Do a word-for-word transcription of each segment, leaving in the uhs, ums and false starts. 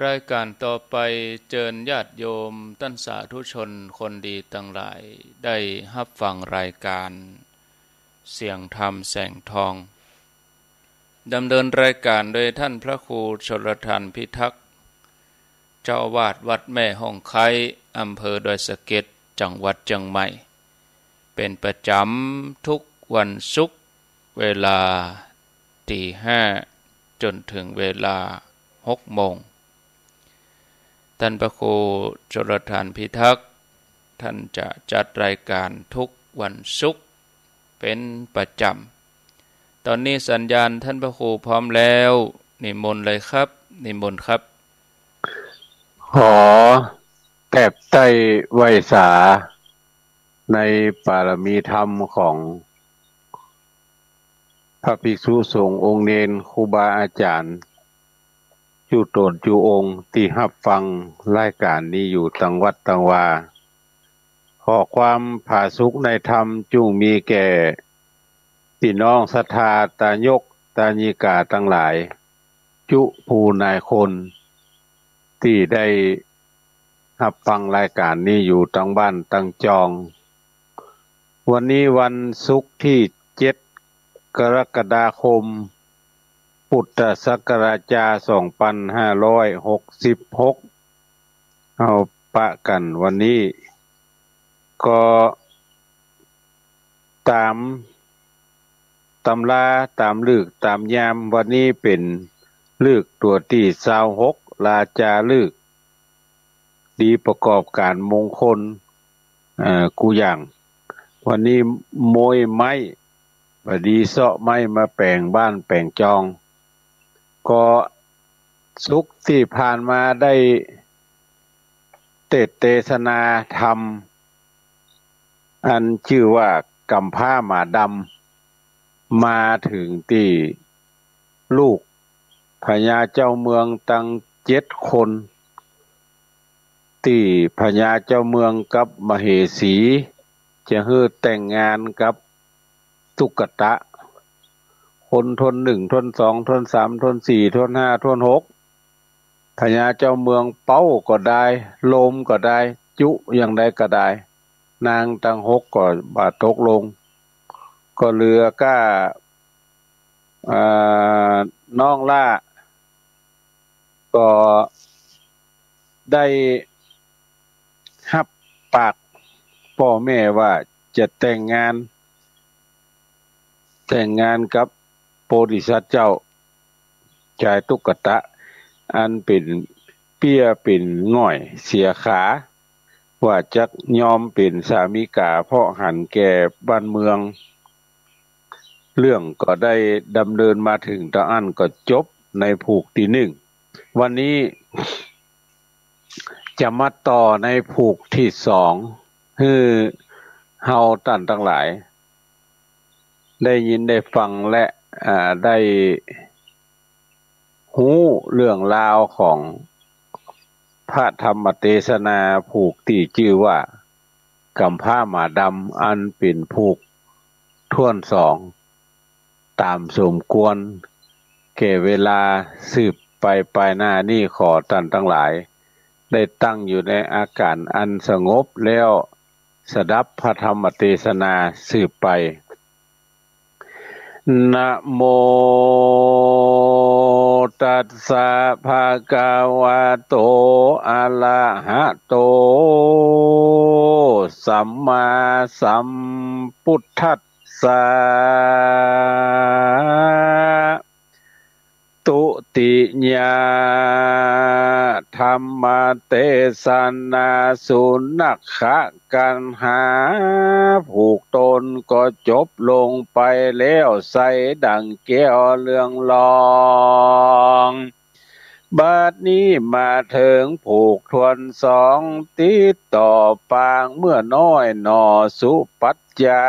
รายการต่อไปเจิญญาติโยมต้านสาธุชนคนดีตังหลายได้ฮับฟังรายการเสียงธรรมแสงทอง ดำเนินรายการโดยต้านพระครูชลทานพิทักษ์ เจ้าอาวาสวัดแม่ฮ่องไคร้ อำเภอดอยสะเก็ด จังหวัดเจียงใหม่ เป๋นประจ๋ำทุกวันศุกร์ เวลาตีห้าจ๋นเถิงเวลาหกโมง ต้านพระครูชลทานพิทักษ์ ต้านจะจัดรายการทุกวันศุกร์เป๋นประจ๋ำ ต๋อนนี้สัญญาณต้านพระครูพร้อมแล้ว นิมนต์เลยครับ นิมนต์ครับ ขอแทบใต้ไหว้สาในปารมีธรรมของพระภิกษุสงฆ์องค์เณรครูบาอาจ๋ารย์ กู้ต๋นกู้องค์ตี้ฮับฟังรายการนี้อยู่ตังวัดตังวา ขอความผาสุกในธรรมจุ่งมีแก่ปี้น้องศรัทธาตายกตายิกาตังหลาย จุผู้นายคนตี้ได้ฮับฟังรายการนี้อยู่ตังบ้านตังจอง วันนี้วันศุกร์ตี้เจ็ด กรกฎาคม พุทธศักราชจา สองปันห้าร้อยหกสิบหก เฮาปะกั๋นวันนี้ ก็ต๋ามตำราต๋ามฤกษ์ต๋ามยาม วันนี้เป๋นฤกษ์ตั๋วตี้ซาวหก ราจาฤกษ์ ดีประกอบก๋านมงคล เอ่อ กู้อย่าง วันนี้โมยไม้ บ่ดีเซาะไม้มาแป๋งบ้านแป๋งจอง ก็ศุกร์ตี้ผ่านมาได้เตสน์เตสนาธรรม อันจื้อว่ากำพร้าหมาดำ มาเถิงตี้ลูกพญาเจ้าเมืองตังเจ็ดคน ตี้พญาเจ้าเมืองกับมเหสี จะหื้อแต่งงานกับตุ๊กตะ คนทนหนึ่ง ทนสอง ทนสาม ทนสี่ ทนห้า ทนหก พญาเจ้าเมืองเป๊าก็ได้ โลมก็ได้ จุอย่างใดก็ได้ นางตังหกก็บ่ตกลง ก็เหลือก้า อ่า น้องหล้า ก็ได้ฮับปากป้อแม่ว่าจะแต่งงาน แต่งงานกับโพธิสัตว์เจ้า จายตุ๊กตะ อันเป๋นเปี้ยเป๋นง่อยเสียขา ว่าจักยอมเป๋นสามิก๋า เพราะหันแก่บ้านเมือง เรื่องก็ได้ดำเนินมาเถิงต๋อนอั้นก็จบในผูกตี้หนึ่ง วันนี้จะมาต่อในผูกตี้สอง หื้อเฮาต้านตังหลายได้ยินได้ฟังและ อ่า ได้ฮู้เรื่องราวของพระธรรมเตสนาผูกตี้จื้อว่ากำพร้าหมาดำ อันเป๋นผูกถ้วนสอง ต๋ามสมควรแก่เวลา สืบไปปายหน้านี้ขอต้านตังหลายได้ตั้งอยู่ในอาก๋านอันสงบแล้ว สดับพระธรรมเตสนาสืบไป นะโมตัสสะ ภะคะวะโต อะระหะโต สัมมาสัมพุทธัสสะ ตุติยะธัมมเตสนา สุณักขะกัณหา ผูกต้นก็จบลงไปแล้ว ใสดั่งแก้วเรืองรอง บัดนี้มาเถิงผูกถ้วนสอง ติดต่อปางเมื่อน้อยหน่อสุปัจจา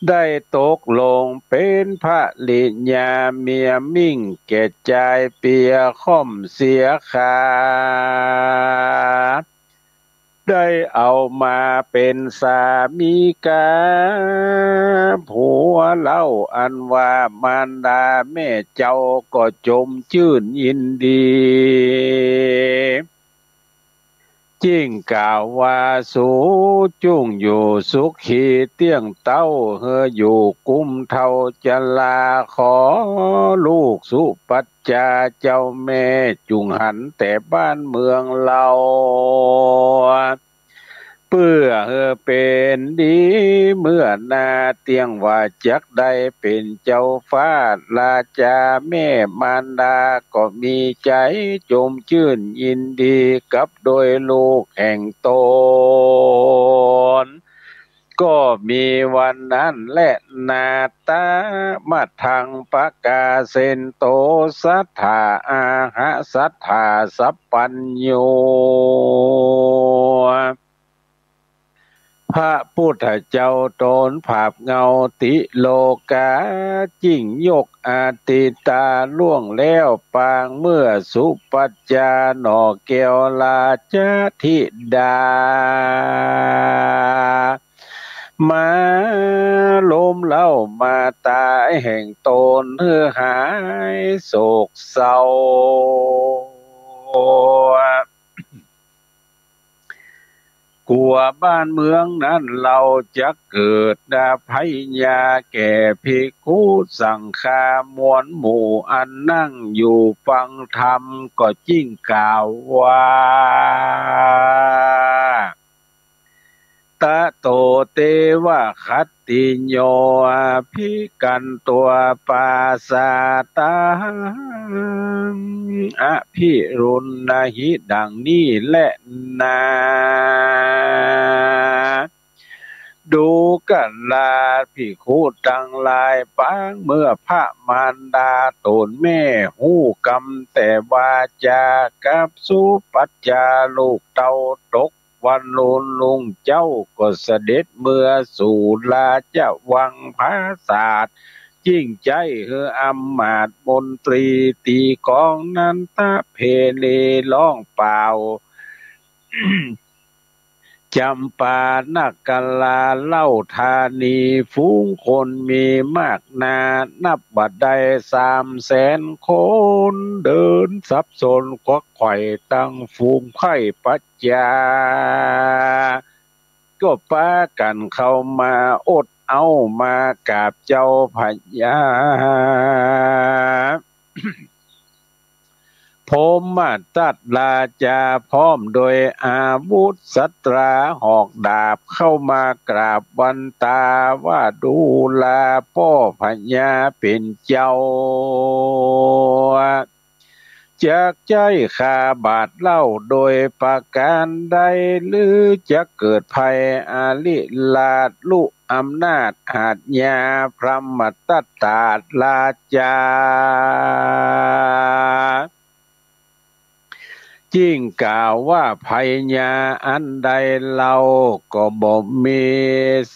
ได้ตกลงเป๋นภริยาเมียมิ่งแก่จายเปียค่อมเสียขา พ ได้เอามาเป๋นสามิกา ผัวเล่าอันว่ามารดาแม่เจ้าก็จมจื้นยินดี จึงกล่าวว่า สูจุ่งอยู่สุขีเตี้ยงเต้า หื้ออยู่กุ้มเฒ่าจรา ขอลูกสุปัจจาเจ้าแม่จุ่งหันแต่บ้านเมืองเฮา เปื้อหื้อเป๋นดีเมื่อหน้า เตี้ยงว่าจักได้เป๋นเจ้าฟ้าราจา แม่มารดาก็มีใจ๋จมจื้นยินดีกับโดยลูกแห่งตน ก็มีวันนั้นแลนา ตะมะทังปะกาเสนโต สัตถาอาหะสัตถาสัพพัญญู พระปุทธเจ้าต๋นผาบเงาติโลกา จึ่งยกอาทิตตาล่วงแล้วปางเมื่อสุปัจจาหน่อแก้วราชธิดา มาโลมเล้ามาต๋าแห่งตนหื้อหายโศกเศร้า กั๋วบ้านเมืองนั้นเฮาจักเกิดภัยยาแก่ภิกขุสังฆามวลหมู่อันนั่งอยู่ฟังธรรม ก็จึ่งกล่าวว่า ตะโต เตวะ ขัตติโญ อภิกันตัง ปาสาตัง อภิรุณหิ ดังนี้แลนา ดูกราภิกขุตังหลาย ปางเมื่อพระมารดาต๋นแม่ฮู้กำแต่วาจากับสุปัจจาลูกเต้า ตก วันลุนลุงเจ้าก็เสด็จเมือสู่ราชวังผาสาท จึ่งใจ๊หื้ออำมาตย์มนตรีตีกลองนันทเพลีร้องเป่า จำปานักกราเล่าธานี ฝูงคนมีมากนา นับบ่ได้สามแสนคน เดินสับสนขวักไขว่ตังฝูงใคร่ประ จา ก็ปากั๋นเข้ามาอดเอามากราบเจ้าพญาพรหมทัตราชา พร้อมโดยอาวุธสัตราหอกดาบ เข้ามากราบวันตาว่า ดูราป้อพญาเป๋นเจ้า จักใจ๊คาบาทเล่าโดยประก๋านใด หรือจักเกิดภัยอาริราชลุอำนาจอาชญาพรหมทัตราชา จึ่งกล่าวว่า ภัยยาอันใดเล่าก็บ่มี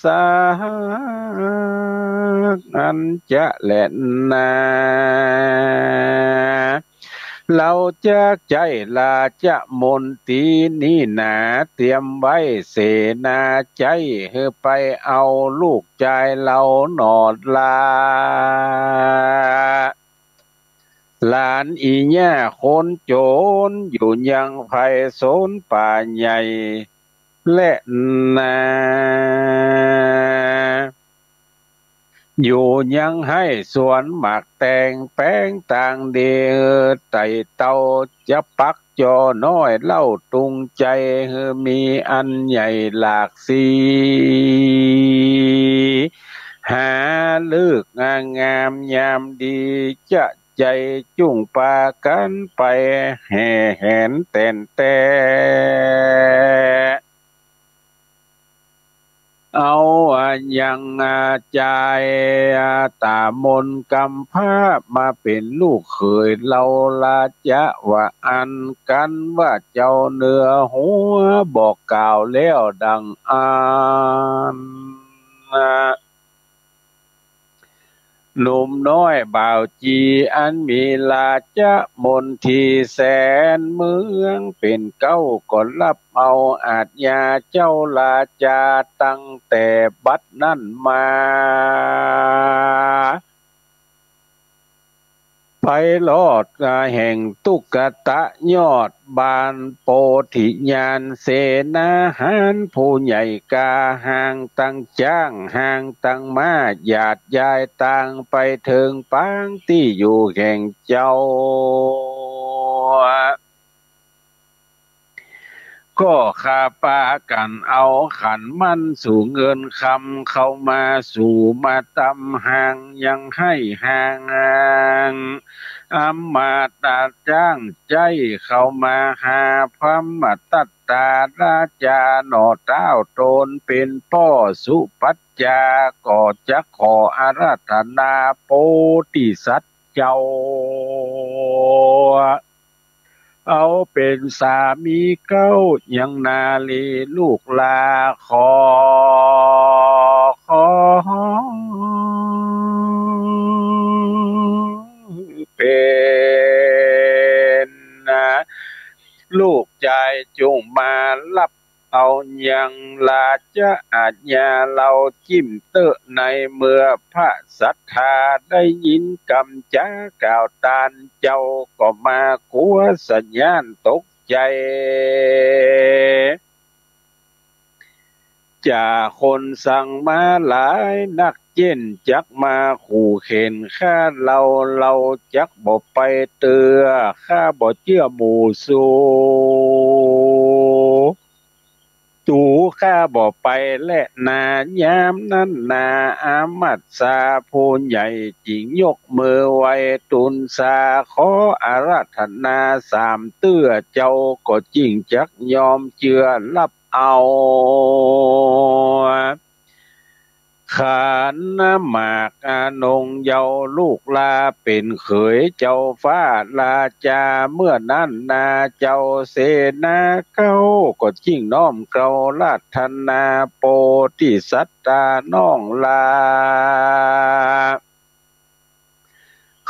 สักอันจะแลนา เฮาจักใจ๊ราชมนตรีนี้นา เตรียมไว้เสนาใจ๊หื้อไปเอาลูกจายเฮาหนอลา หลานอี่ย่าคนจ๋นอยู่ยังไพศาลป่าใหญ่แลนา อยู่ยังไฮ่สวนหมากแตงแป๋งตางดี ไต่เต้าจะปักจ่อน้อยเล่า ตุงใจ๋หื้อมีอันใหญ่หลากสี หาฤกษ์งามยามดี จะใจ๋จุ่งปากั๋นไปแห่แหนแต๋นแต๊ เอาอะยังอาจายต๋ามนกำพร้ามาเป๋นลูกเขยเฮาราชา ว่าอั้น กั๋นว่าเจ้าเนื้อหัวบอกกล่าวแล้วดังอั้น หนุ่มน้อยบ่าวจี๋อันมีราชมนตรีแสนเมืองเป๋นเก๊า ก็ฮับเอาอาจญาเจ้าราจา ตั้งแต่บัดนั้นมา ไปรอดแห่งตุ๊กตะยอดบานโพธิญาณ เสนาหารผู้ใหญ่กล้า ห่างตังจ๊าง ห่างตังม้า หยาดยายตางไปเถิงปางตี้อยู่แห่งเจ้า ก็ข้าปากั๋นเอาขันมันสู่เงินคำ เข้ามาสู่มาตำ หางยังไห้หาง อำมาตย์จ๊างใจ๊เข้ามาหา พระมตัตตาราจาหน่อ เต้าต๋นเป๋นป้อสุปัจจา ก็จักขออาราธนาโพธิสัตว์เจ้า เอาเป๋นสามีเก๊า ยังนารีลูกหล้าขอ ขอเป๋นลูกจายจุ่งมาฮับ เอายังราชอาจญาเฮา จิ่มเต๊อะในเมื่อพระศรัทธาได้ยินกำจากล่าวตานเจ้า ก็มากั๋วสะหย้านตกใจ๋ จ่าคนสั่งมาหลายนัก เจ้นจักมาขู่เข็ญข้าเฮา เฮาจักบ่ไปเตื้อ ข้าบ่เจื้อหมู่สู ตู๋ข้าบ่ไปแลนา ยามนั้นนา อมัสสาผู้ใหญ่จิ่งยกมือไหว้ตูนสา ขออาราธนาสามเตื้อ เจ้าก็จิ่งจักยอมเจื้อฮับเอา ขันหมากอนงเยาว์ลูกหล้าเป๋นเขยเจ้าฟ้าราจา เมื่อนั้นนาเจ้าเสนาเก๊า ก็จิ่งน้อมเกล้าอาราธนาโพธิสัตว์ต๋าน้องหล้า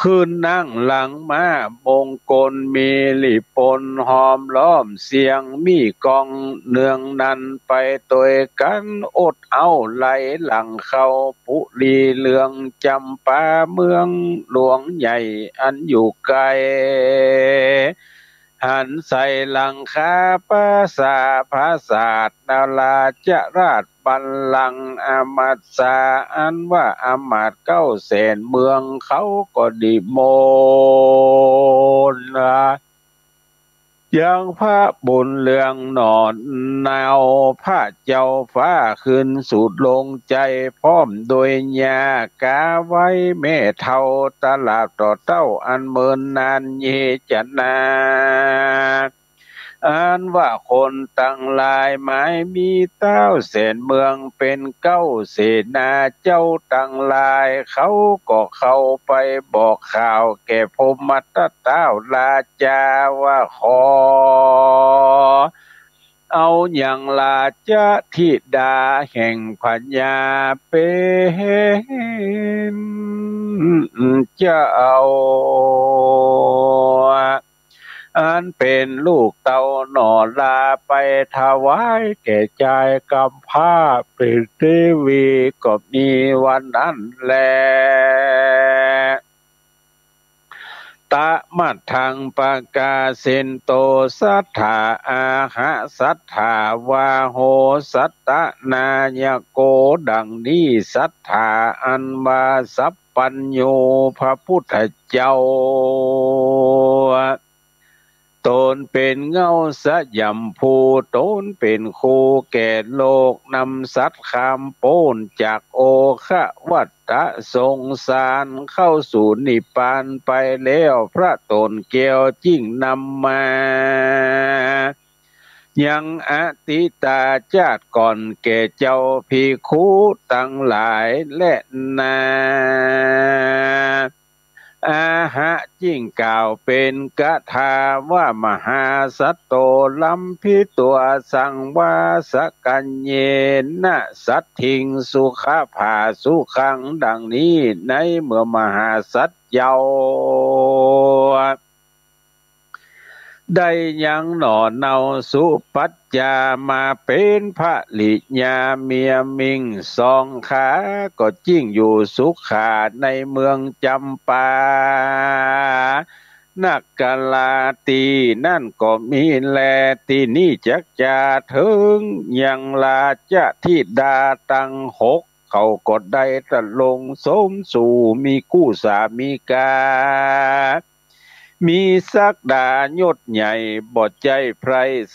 ขึ้นนั่งหลังม้า มงคลมีริพลห้อมล้อม เสียงมี้กองเนืองนันไปตวยกั๋น อดเอาไหลหลังเข้าปุรีเหลืองจ๋ำปา เมืองหลวงใหญ่อันอยู่ไก๋ หันใส่หลังคาปราสาท ปราสาทนราชราชบัลลังก์ อมัสสา อันว่าอำมาตย์เก้าแสนเมืองเขาก็นิมนต์ ยังพระบุญเรืองหน่อ เอาพระเจ้าฟ้าขึ้นสู่โลงใจ๋ พร้อมโดยญาติกาไว้แม่เฒ่า ตลอดต่อเต้าอันเมินนานเยจะนา อันว่าคนตังหลายหมายมีเต้าแสนเมืองเป๋นเก๊า เสนาเจ้าตังหลายเขาก็เข้าไปบอกข่าวแก่พรหมทัตตราชาว่า ขอเอายังราชธิดาแห่งพญาเป๋นเจ้า อันเป๋นลูกเต้าหน่อหล้า ไปถวายแก่จายกำพร้าเป๋นเตวี ก็มีวันนั้นแล ตะมัทธังปะกาเสนโต สัตถาอาหะสัตถาวาโห สัตตนายโก ดังนี้สัตถาอันว่าสัพพัญญูพระพุทธเจ้า ต๋นเป๋นเงาสยามภู ต๋นเป๋นครูแก่โลก นำสัตว์ข้ามป๊นจากโอฆะวัฏฏะสงสาร เข้าสู่นิพพานไปแล้ว พระต๋นแก้วจิ่งนำมา ยังอตีตชาติก่อนแก่เจ้าภิกขุตังหลายแลนา อาหะ จึ่งกล่าวเป๋นคาถาว่า มหาสัตโต ลำพีตัว สังวาสกัญเยนะ สัตถิง สุขะผาสุขัง ดังนี้ ในเมื่อมหาสัตว์เย้า ได้ยังหนอเนาสุปัจจา มาเป๋นภริยาเมียมิ่งสองขา ก็จึ่งอยู่สุขาในเมืองจำปา นครา ตี้นั้นก็มีแล ตี้นี้จักจะเถิงยังราชธิดาตังหก เขาก็ได้ตะลงสมสู่ มีกู้สามิกา มีศักดายศใหญ่ บ่ใจ้ใผ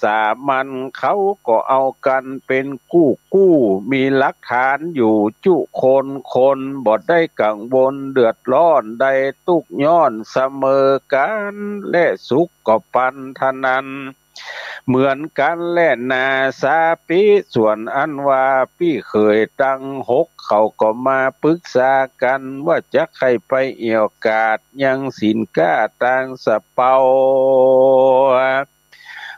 สามัญ เขาก็เอากั๋นเป๋นกู้กู้ มีหลักฐานอยู่จุคนคน บ่ได้กังวลเดือดร้อน ได้ตุ๊กข์ยากเสมอกั๋น และสุขก็ปันเท่านั้น เหมือนกั๋นแลนา สาปิ ส่วนอันว่าปี้เขยตังหก เขาก็มาปึกษากั๋น ว่าจักใค่ไปเอี่ยวกาดยังสินก๊าตางสะเปา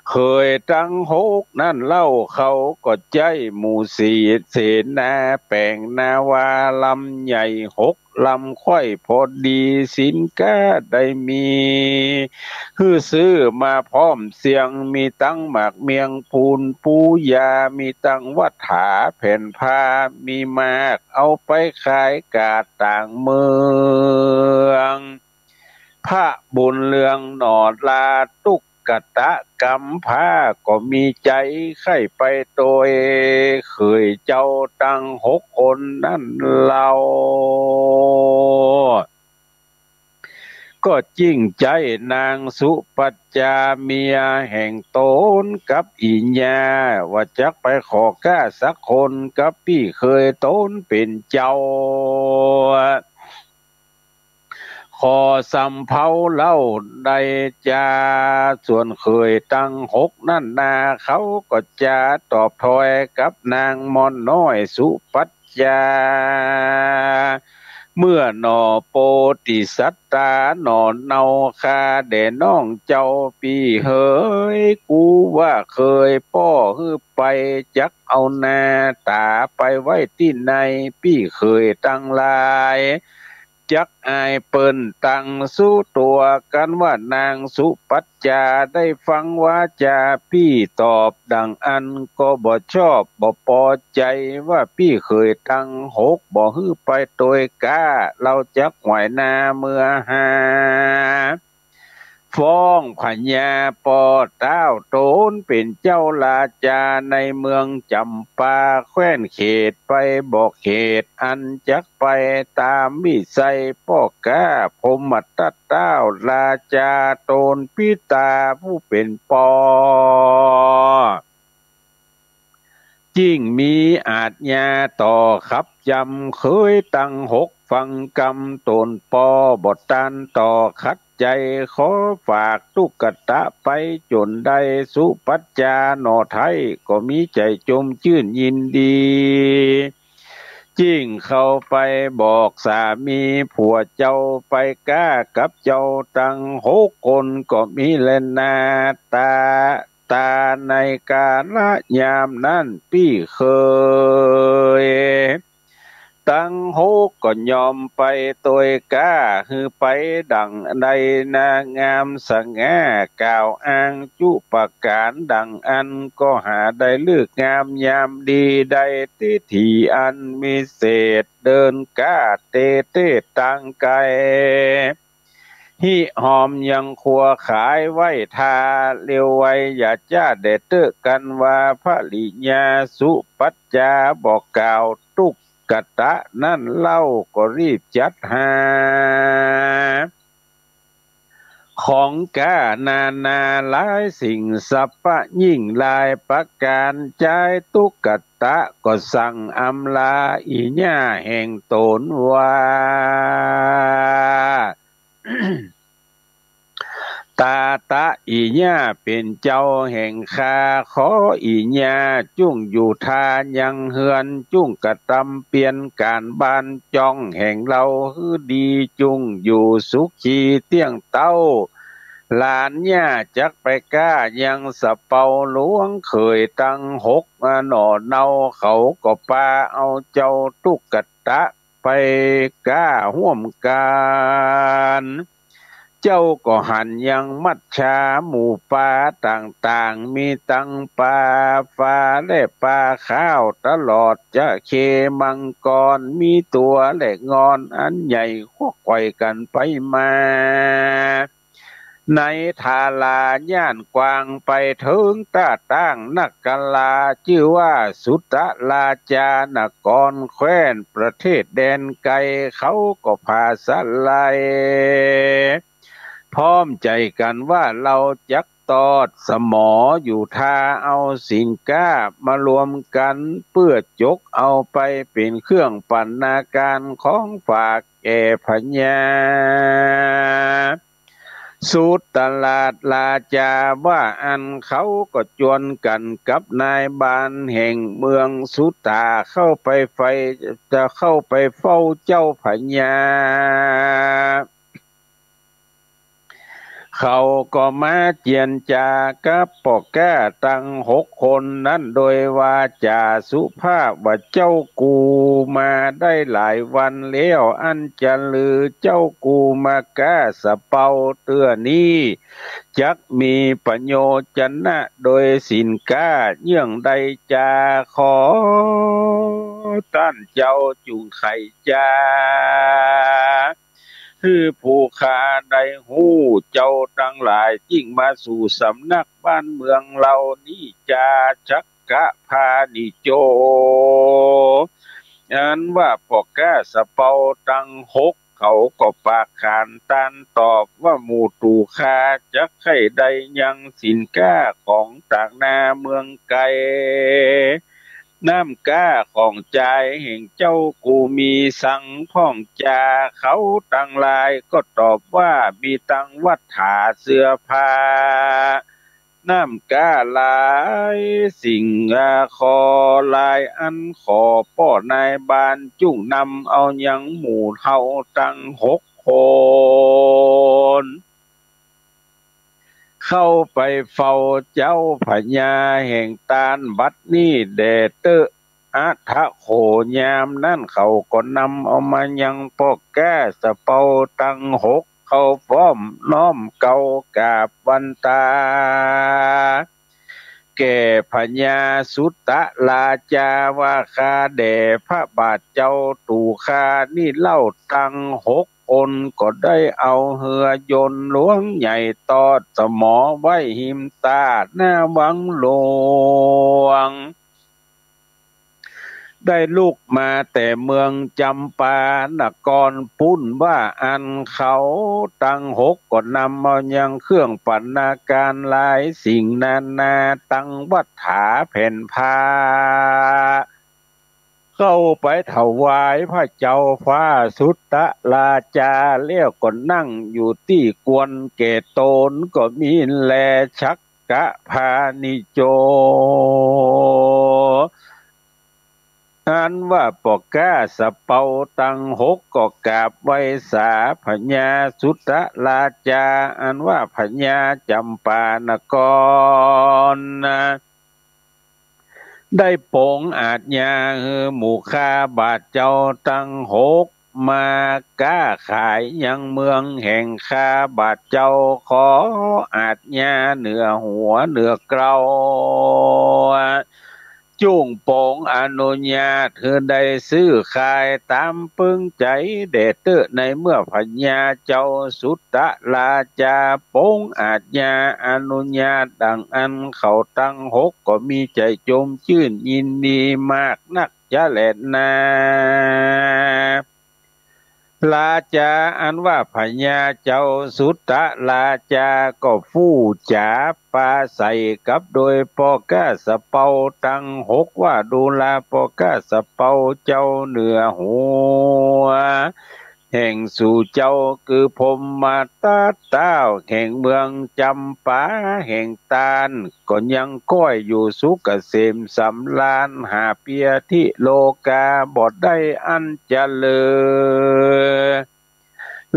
เขยตังหกนั้นเล่า เขาก็ใจ๊หมู่เส เสนาแป๋งนาวาลำใหญ่หกลำ ใค่พอดีสินก๊าได้มี หื้อซื้อมาพร้อมเสี้ยง มีตังหมากเมียงปูนปูยา มีตังวัตถาแผ่นผ้า มีมากเอาไปขายกาดต่างเมือง พระบุญเรืองหนอลา ตุ๊กตะกำพร้า ก็มีใจ๋ใค่ไปตวยเขยเจ้าตังหกคนนั้นเล่า ก็จึ่งใจ๊นางสุปัจจาเมียแห่งต๋นกับอี่ญา ว่าจักไปขอก๊าสักคนกับปี้เขยต๋นเป๋นเจ้า ขอสำเภาเล่าได้จา ส่วนเขยตังหกนั้นนา เขาก็จะตอบถอยกับนางม่อนน้อยสุปัจจา เมื่อหนอโปติสัตตา หนอเนาข้าแด่น้องเจ้าปี้เหย กูว่าเขยป้อหื้อไป จักเอานาต๋าไปไว้ตี้ไหน ปี้เขยตังหลาย จักอายเปิ้นตังสุตั๋ว กันว่านางสุปัจจาได้ฟังวาจาปี้ตอบดังอั้น ก็บ่ชอบบ่ปอใจ๋ ว่าปี้เขยตังหกบ่หื้อไปตวยก๊า เฮาจักหวายนาเมือหา ฟ้องพญาป้อเต้าต๋นเป๋นเจ้าราจาในเมืองจ๋ำปาแคว้นเขต ไปบอกเหตุอันจักไปต๋ามวิสัยป้อก๊าพรหมทัตเต้าราจาต๋นปิตาผู้เป๋นป้อ จึ่งมีอาจญาต่อขับจำ เขยตังหกฟังกำต๋นป้อ บ่ต้านต่อขัดใจ๋ ขอฝากตุ๊กตะไปจ๋นได้ สุปัจจาหนอไท้ ก็มีใจ๋จมจื้นยินดี จึ่งเข้าไปบอกสามีผัวเจ้า ไปก๊ากับเจ้าตังหกคน ก็มีแลนา ตา ต๋าในกาละยามนั้นปี้เขยตังหกก็ยอมไปตวยก๊า หื้อไปดั่งใดนางงามสง่ากล่าวอ้างจุประก๋านดั่งอั้น ก็หาได้ฤกษ์งามยามดี ได้ทิฏฐิอันวิเศษ เดินก๊าเตเต้ตางไก๋ ฮิหอมยังครัวขายไหว้ทา เร็วไวอย่าจ๊าแด่เต๊อะ กันว่าภริยาสุปัจจาบอกกล่าวตุ๊กตะนั้นเล่า ก็รีบจัดหา ของก๊านานาหลายสิ่งสรรพะยิ่งหลายประก๋าน จายตุ๊กตะก็สั่งอำลาอี่ย่าแห่งต๋นว่า ต๋า ตะอี่ย่าเป๋นเจ้าแห่งข้า ขออี่ย่าจุ่งอยู่ทายังเฮือน จุ่งกระตำเปียรก๋านบ้าน จ้องแห่งเฮาหื้อดี จุ่งอยู่สุขีเตี้ยงเต๊า หลานย่าจักไปก้ายังสะเปา หลวงเขยตังหกหน่อเนา เขาก็ปาเอาเจ้าตุ๊กตะไปก้าฮ่วมกั๋น เจ้าก็หันยังมัจฉาหมู่ปลาต่างๆ มีตังปลาฟาและปลาข้าว ตลอดจะเคมังกร มีตั๋วและงอนอันใหญ่ ควักไขว่กั๋นไปมา ในทาราย่านกว้าง ไปเถิงต้าต้างนักกะลา จื้อว่าสุตะราชานครแคว้นประเทศแดนไกล เขาก็ผาสะไหล พร้อมใจ๋กั๋นว่า เฮาจักตอดสมออยู่ทา เอาสินก๊ามารวมกั๋น เปื้อจกเอาไปเป๋นเครื่องบรรณาการของฝากแก่พญา สุตะราชราชาว่าอั้น เขาก็จวนกั๋นกับนายบาลแห่งเมืองสุตา เข้าไปไฟ จะเข้าไปเฝ้าเจ้าพญา เขาก็มาเจียรจากับป้อก๊าตังหกคนนั้น โดยวาจ๋าสุภาพว่า เจ้ากูมาได้หลายวันแล้ว อันจะลือเจ้ากูมาก๊าสะเปาเตื้อนี้ จักมีประโยชน์จะนะ โดยสินก๊าเยื่องใดจา ขอต้านเจ้าจุ่งไขจา หื้อผู้ข้าได้ฮู้ เจ้าตังหลายจึ่งมาสู่สำนักบ้านเมืองเฮานี้จา ชักกะพานิโจ อันว่าป้อก๊าสะเปาตังหก เขาก็ปากขานต้านตอบว่า หมู่ตู่ข้าจักใค่ได้ยังสินก๊าของตางนาเมืองไกล น้ำก๊าของจายแห่งเจ้ากูมีสังพ่องจา เขาตังหลายก็ตอบว่า มีตังวัตถาเสื้อผ้า น้ำก๊าหลายสิ่ง อา ขอหลายอัน ขอป้อนายบาลจุ่งนำเอายังหมู่เฮาตังหกคน เข้าไปเฝ้าเจ้าพญาแห่งต้านบัดนี้แด่เต๊อะ อะถะโข ยามนั้นเขาก็นำเอามายังป้อก๊าสะเปาตังหก เข้าฟ้อมน้อมเกล้ากราบวันตา แก่พญาสุตะราชาว่า ข้าแด่พระบาทเจ้า ตู่ข้านี้เล่าตังหกคนก็ได้เอาเฮือยนต์หลวงใหญ่ตอดสมอไว้ฮิมต้าหน้าวังหลวง ได้ลุกมาแต่เมืองจำปานครปู๊นว่าอั้น เขาตังหกก็นำเอายังเครื่องบรรณาการหลายสิ่งนานา ตังวัตถาแผ่นผ้า เข้าไปถวายพระเจ้าฟ้าสุตะราชา แล้วก็นั่งอยู่ตี้ควรแก่ตน ก็มีแล ชักกะพานิโจ อันว่าป้อก๊าสะเปาตังหกก็กราบไหว้สาพญาสุตะราชา อันว่าพญาจำปานคร ได้ปงอาจญาหื้อหมู่ข้าบาทเจ้าตังหกมาก๊าขายยังเมืองแห่งข้าบาทเจ้า ขออาจญาเหนือหัวเหนือเกล้า จุ่งปงอนุญาตหื้อได้ซื้อขายต๋ามปึงใจ๋แด่เต๊อะ ในเมื่อพญาเจ้าสุตะราชาปงอาจญาอนุญาตดังอั้น เขาตังหกก็มีใจ๋จมจื้นยินดีมากนักจะแลนา ราชาอันว่าพญาเจ้าสุตะราชาก็ฟู่จ๋าปราศรัยกับโดยป้อก๊าสะเปาตังหกว่า ดูราป้อก๊าสะเปาเจ้าเหนือหัว แห่งสูเจ้า คือพรหมทัตเต้า แห่งเมืองจำปา แห่งต้าน ก็ยังก้อยอยู่สุขเกษมสำราญ หาเปียติโลกาบ่ได้อันจะเลิ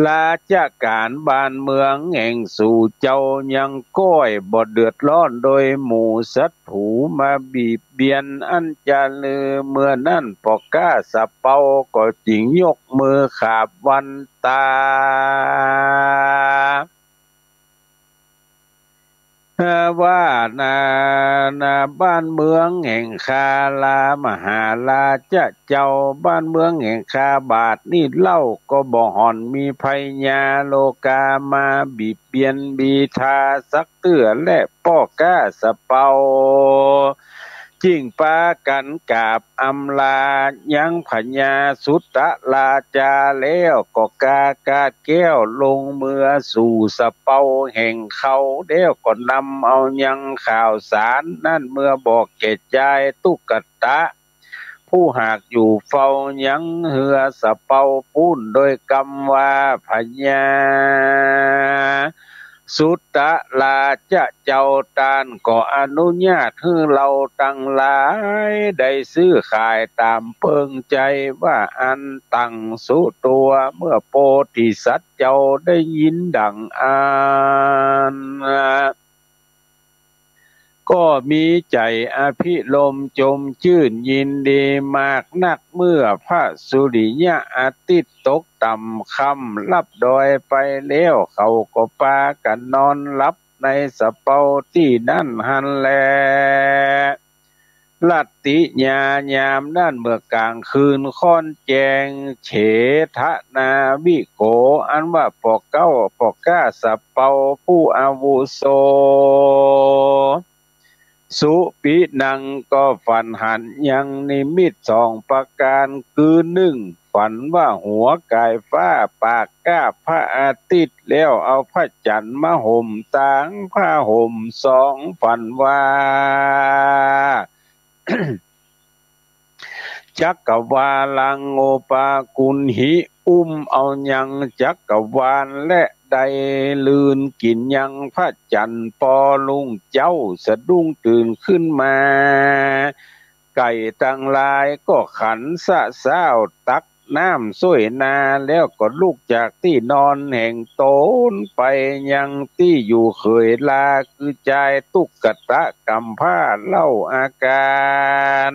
ราชก๋านบ้านเมืองแห่งสูเจ้า ยังก้อยบ่เดือดร้อนโดยหมู่ศัตรูมาบีบเบียนอันจะเลิ เมื่อนั้นป้อก๊าสะเปาก็จึงยกมือขาบวันต๋า ว่านา นาบ้านเมืองแห่งข้า ลามหาราชเจ้า บ้านเมืองแห่งข้าบาดนี้เล่า ก็บ่ห่อนมีพญาโลกามาบีบเบียนบีทาสักเตื้อ และป้อก๊าสะเปา จึงปากั๋นกราบอำลายังพญาสุตะราชาแล้ว ก็กากาดแก้วลงเมือสู่สะเปาแห่งเขา แล้วก็นำเอายังข่าวสารนั้นเมือบอกแก่จายตุ๊กตะ ผู้หากอยู่เฝ้ายังเฮือสะเปาปู้น โดยกำว่า พญาสุตะราชเจ้าต้านก็อนุญาตหื้อเฮาตังหลายได้ซื้อขายต๋ามเปิงใจ๋ ว่าอั้น ตังสุตัว เมื่อโพธิสัตว์เจ้าได้ยินดังอั้น ก็มีใจ๋อภิรมย์จมจื้นยินดีมากนัก เมื่อพระสุริยะอาทิตย์ตกต่ำค่ำลับดอยไปแล้ว เขาก็ปากั๋นนอนหลับในสะเปาตี้นั้นหั้นแล รัตติยายามนั้นเมื่อกลางคืนค่อนแจ้ง เฉทนาวิโก อันว่าป้อเก๊า ป้อก๊าสะเปาผู้อาวุโส สุปินัง ก็ฝันหันยังนิมิตสองประก๋าน คือนึ่ง ฝันว่าหัวก๋ายฟ้าปากกาบพระอาทิตย์ แล้วเอาพระจั๋นทร์มาห่มตาง ผ้าห่ม สอง ฝันว่า จักกวาลังโอปากุณหิ อุ้มเอายังจักกวาล และได้ลื่นกิ๋นยังพระจั๋นทร์ ปอรุ่งเจ๊าสะดุ้งตื่นขึ้นมา ไก่ตังหลายก็ขันสะซ้าวตักน้ำส้วยนา แล้วก็ลุกจากตี้นอนแห่งต๋นไปยังตี้อยู่เขยลา คือจายตุ๊กตะก๋ำพร้าเล่าอาก๋าน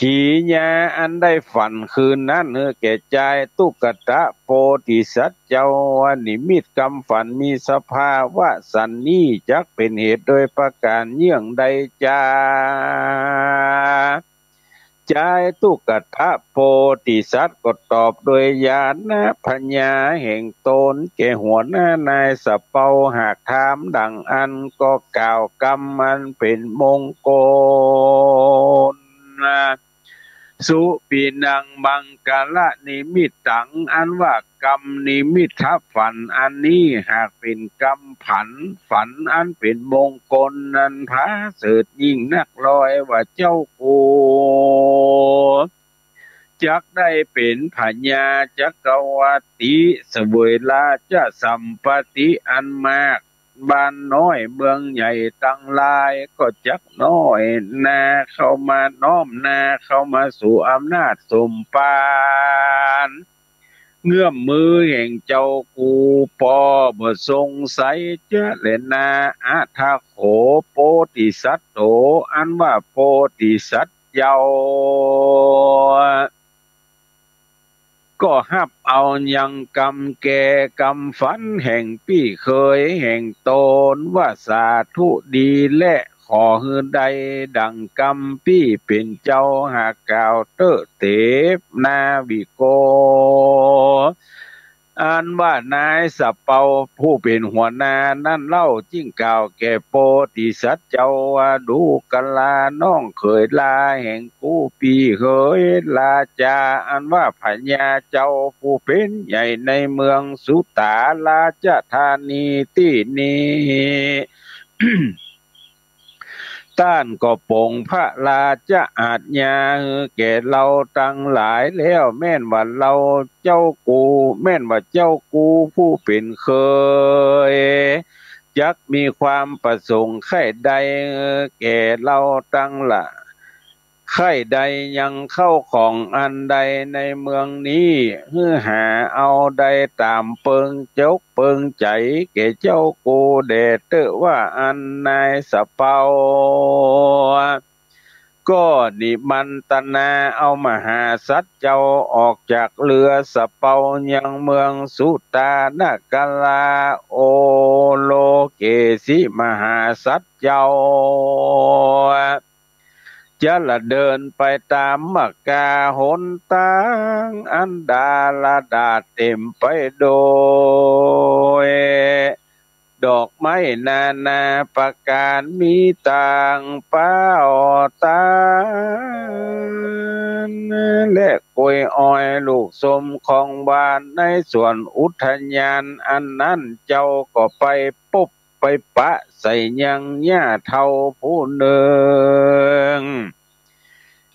ขีญาอันได้ฝันคืนนั้นหื้อแก่จายตุ๊กตะโพธิสัตว์เจ้า ว่านิมิตกำฝันมีสภาวะสันนี้ จักเป๋นเหตุโดยประก๋านเยื่องใดจา จายตุ๊กตะโพธิสัตว์ก็ตอบโดยญาณปัญญาแห่งต๋นแก่หัวหน้านายสะเปา หากถามดังอั้นก็กล่าวกำอันเป๋นมงคล สุปินังมังคละนิมิตตัง อันว่ากำนิมิตฝันอันนี้หากเป๋นกำฝัน ฝันอันเป๋นมงคลนั้นผาเสริฐยิ่งนักลอย ว่าเจ้ากู จักได้เป๋นพญาจักกวัตติ เสวยราชสัมปัตติอันมาก บ้านน้อยเมืองใหญ่ตังหลายก็จักน้อยหน้าเข้ามา น้อมหน้าเข้ามาสู่อำนาจสมภาร เงื้อมมือแห่งเจ้ากู ปอบ่สงสัยจะแลนา อะถะโข โพธิสัตโต อันว่าโพธิสัตว์เจ้า ก็ฮับเอายังกำแก่กำฝันแห่งปี้เขยแห่งต๋น ว่าสาธุดีแล ขอหื้อได้ดังกำปี้เป๋นเจ้า หากกล่าวเต๊อะเต๋ นาวิโก อันว่านายสะเปาผู้เป๋นหัวหน้านั้นเล่า จึงกล่าวแก่โพธิสัตว์เจ้าว่า ดูกราน้องเขยลาแห่งกู้ปี้เขยราชา อันว่าพญาเจ้าผู้เป๋นใหญ่ในเมืองสุตาราชธานีตี้นี้ จ ต้านก็ป๋งพระราชอาจญาหื้อแก่เฮาตังหลายแล้ว แม่นว่าเฮาเจ้ากู แม่นว่าเจ้ากูผู้เป๋นเขย จักมีความประสงค์ใค่ใดแก่เฮาตังหลาย ใค่ใดยังเข้าของอันใดในเมืองนี้ หื้อหาเอาได้ต๋ามเปิงจกเปิงใจ๋แก่เจ้ากูแด่เต๊อะ ว่าอั้นนายสะเปา ก็นิมันตนาเอามหาสัตว์เจ้าออกจากเฮือนสะเปายังเมืองสุตานครา โอโลเกสิมหาสัตว์เจ้า จะละเดินไปต๋ามมกาหนตางอันดาลดาเต๋มไปโดย ดอกไม้นานาประก๋านมีต่างเป้าตาน และก๋วยอ้อยลูกส้มของหวานในสวนอุทยานอันนั้น เจ้าก็ไปปบไปปะใส่ยังหญ้าเฒ่าผู้นึ่ง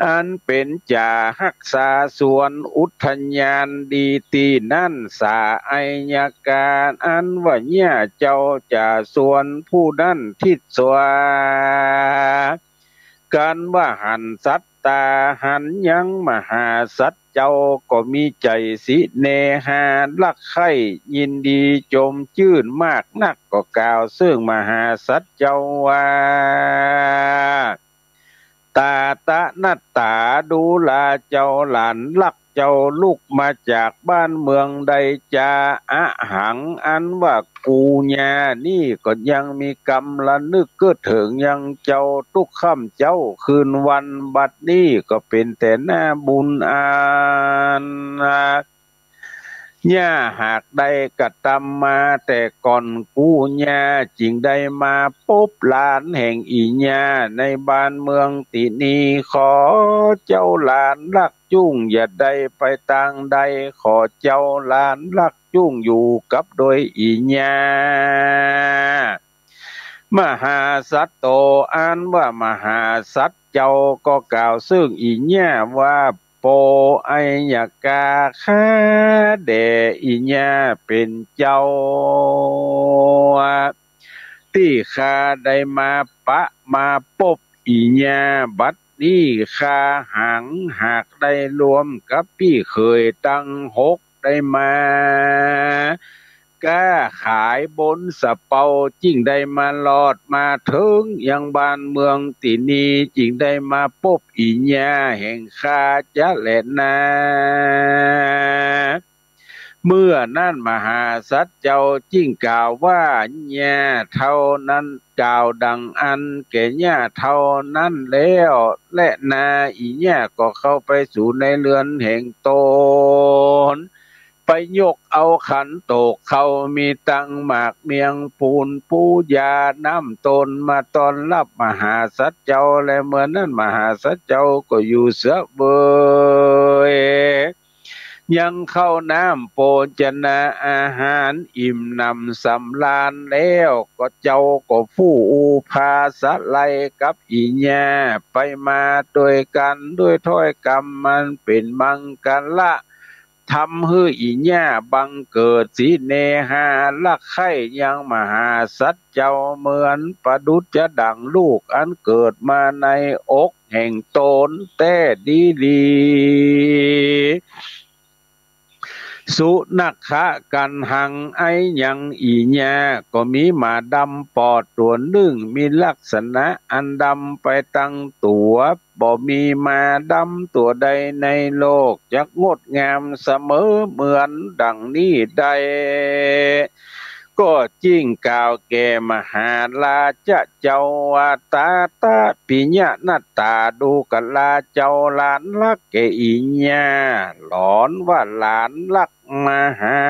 อันเป๋นจ่าฮักษาสวนอุทยานดีตี้นั้น สาอัยการ อันว่าหญ้าเจ้าจ่าสวนผู้นั้นทิดสวา กันว่าหันสัตว์ต๋าหันยังมหาสัตว์เจ้า ก็มีใจ๋สิเนหาฮักใค่ยินดีจมจื้นมากนัก ก็กล่าวเซิ่งมหาสัตว์เจ้าว่า ตาตะนัตตา ดูราเจ้าหลานฮักเจ้าลุกมาจากบ้านเมืองใดจา อะหัง อันว่ากูญานี่ก็ยังมีกำระนึกเกิดเถิงยังเจ้าตุ๊กค่ำเจ๊าคืนวัน บัดนี้ก็เป๋นแต่หน้าบุญอัน หญ้าหากได้กระตำมาแต่ก่อน กูญาจึงได้มาปบหลานแห่งอี่ญาในบ้านเมืองตี้นี่ ขอเจ้าหลานฮักจุ่งอย่าได้ไปตางใด ขอเจ้าหลานฮักจุ่งอยู่กับโดยอี่ญา มหาสัตว์โต อันว่ามหาสัตว์เจ้าก็กล่าวเซิ่งอี่ญาว่า โปอัยยกา ข้าแด่อี่ญาเป๋นเจ้า ตี้ข้าได้มาปะมาปบอี่ญา บัดนี้ข้าหังหากได้รวมกับปี้เขยตังหก ได้มา ก้าขายบนสะเปา จึ่งได้มารอดมาเถิงยังบ้านเมืองตี้นี่ จึ่งได้มาปบอี่ญาแห่งข้าจะแลนา เมื่อนั้นมหาสัตว์เจ้าจึ่งกล่าวว่า หญ้าเฒ่านั้นกล่าวดังอั้นแก่หญ้าเฒ่านั้นแล้ว แลนา อี่ญาก็เข้าไปสู่ในเฮือนแห่งตน ไปยกเอาขันโตกเข้า มีตังหมากเมียงปูนปูยาน้ำต้นมาต้อนฮับมหาสัตว์เจ้า และเมื่อนั้นมหาสัตว์เจ้าก็อยู่เสวยยังข้าวน้ำโภชนาอาหารอิ่มหนำสำราญแล้ว ก็เจ้าก็ผู้อุปาสะไลกับอี่ญาไปมาโดยกั๋น โดยถ้อยกำมันเป๋นมังคละ ทำหื้ออี่ญาบังเกิดสิเนหาฮักใค่ยังมหาสัตว์เจ้า เหมือนประดุจจะดั่งลูกอันเกิดมาในอกแห่งตนแต๊ดีหลี สุนัขะกัณหัง อัยยังอี่ญาก็มีหมาดำปอดตั๋วนึ่ง มีลักษณะอันดำไปตังตั๋ว บ่มีหมาดำตั๋วใดในโลกจักงดงามเสมอเหมือนดั่งนี้ได้ ก็จึ่งกล่าวแก่มหาราชะเจ้าว่า ตาตะปิยะนัตตา ดูกราเจ้าหลานฮักแก่อี่ญา หลอนว่าหลานฮักมหา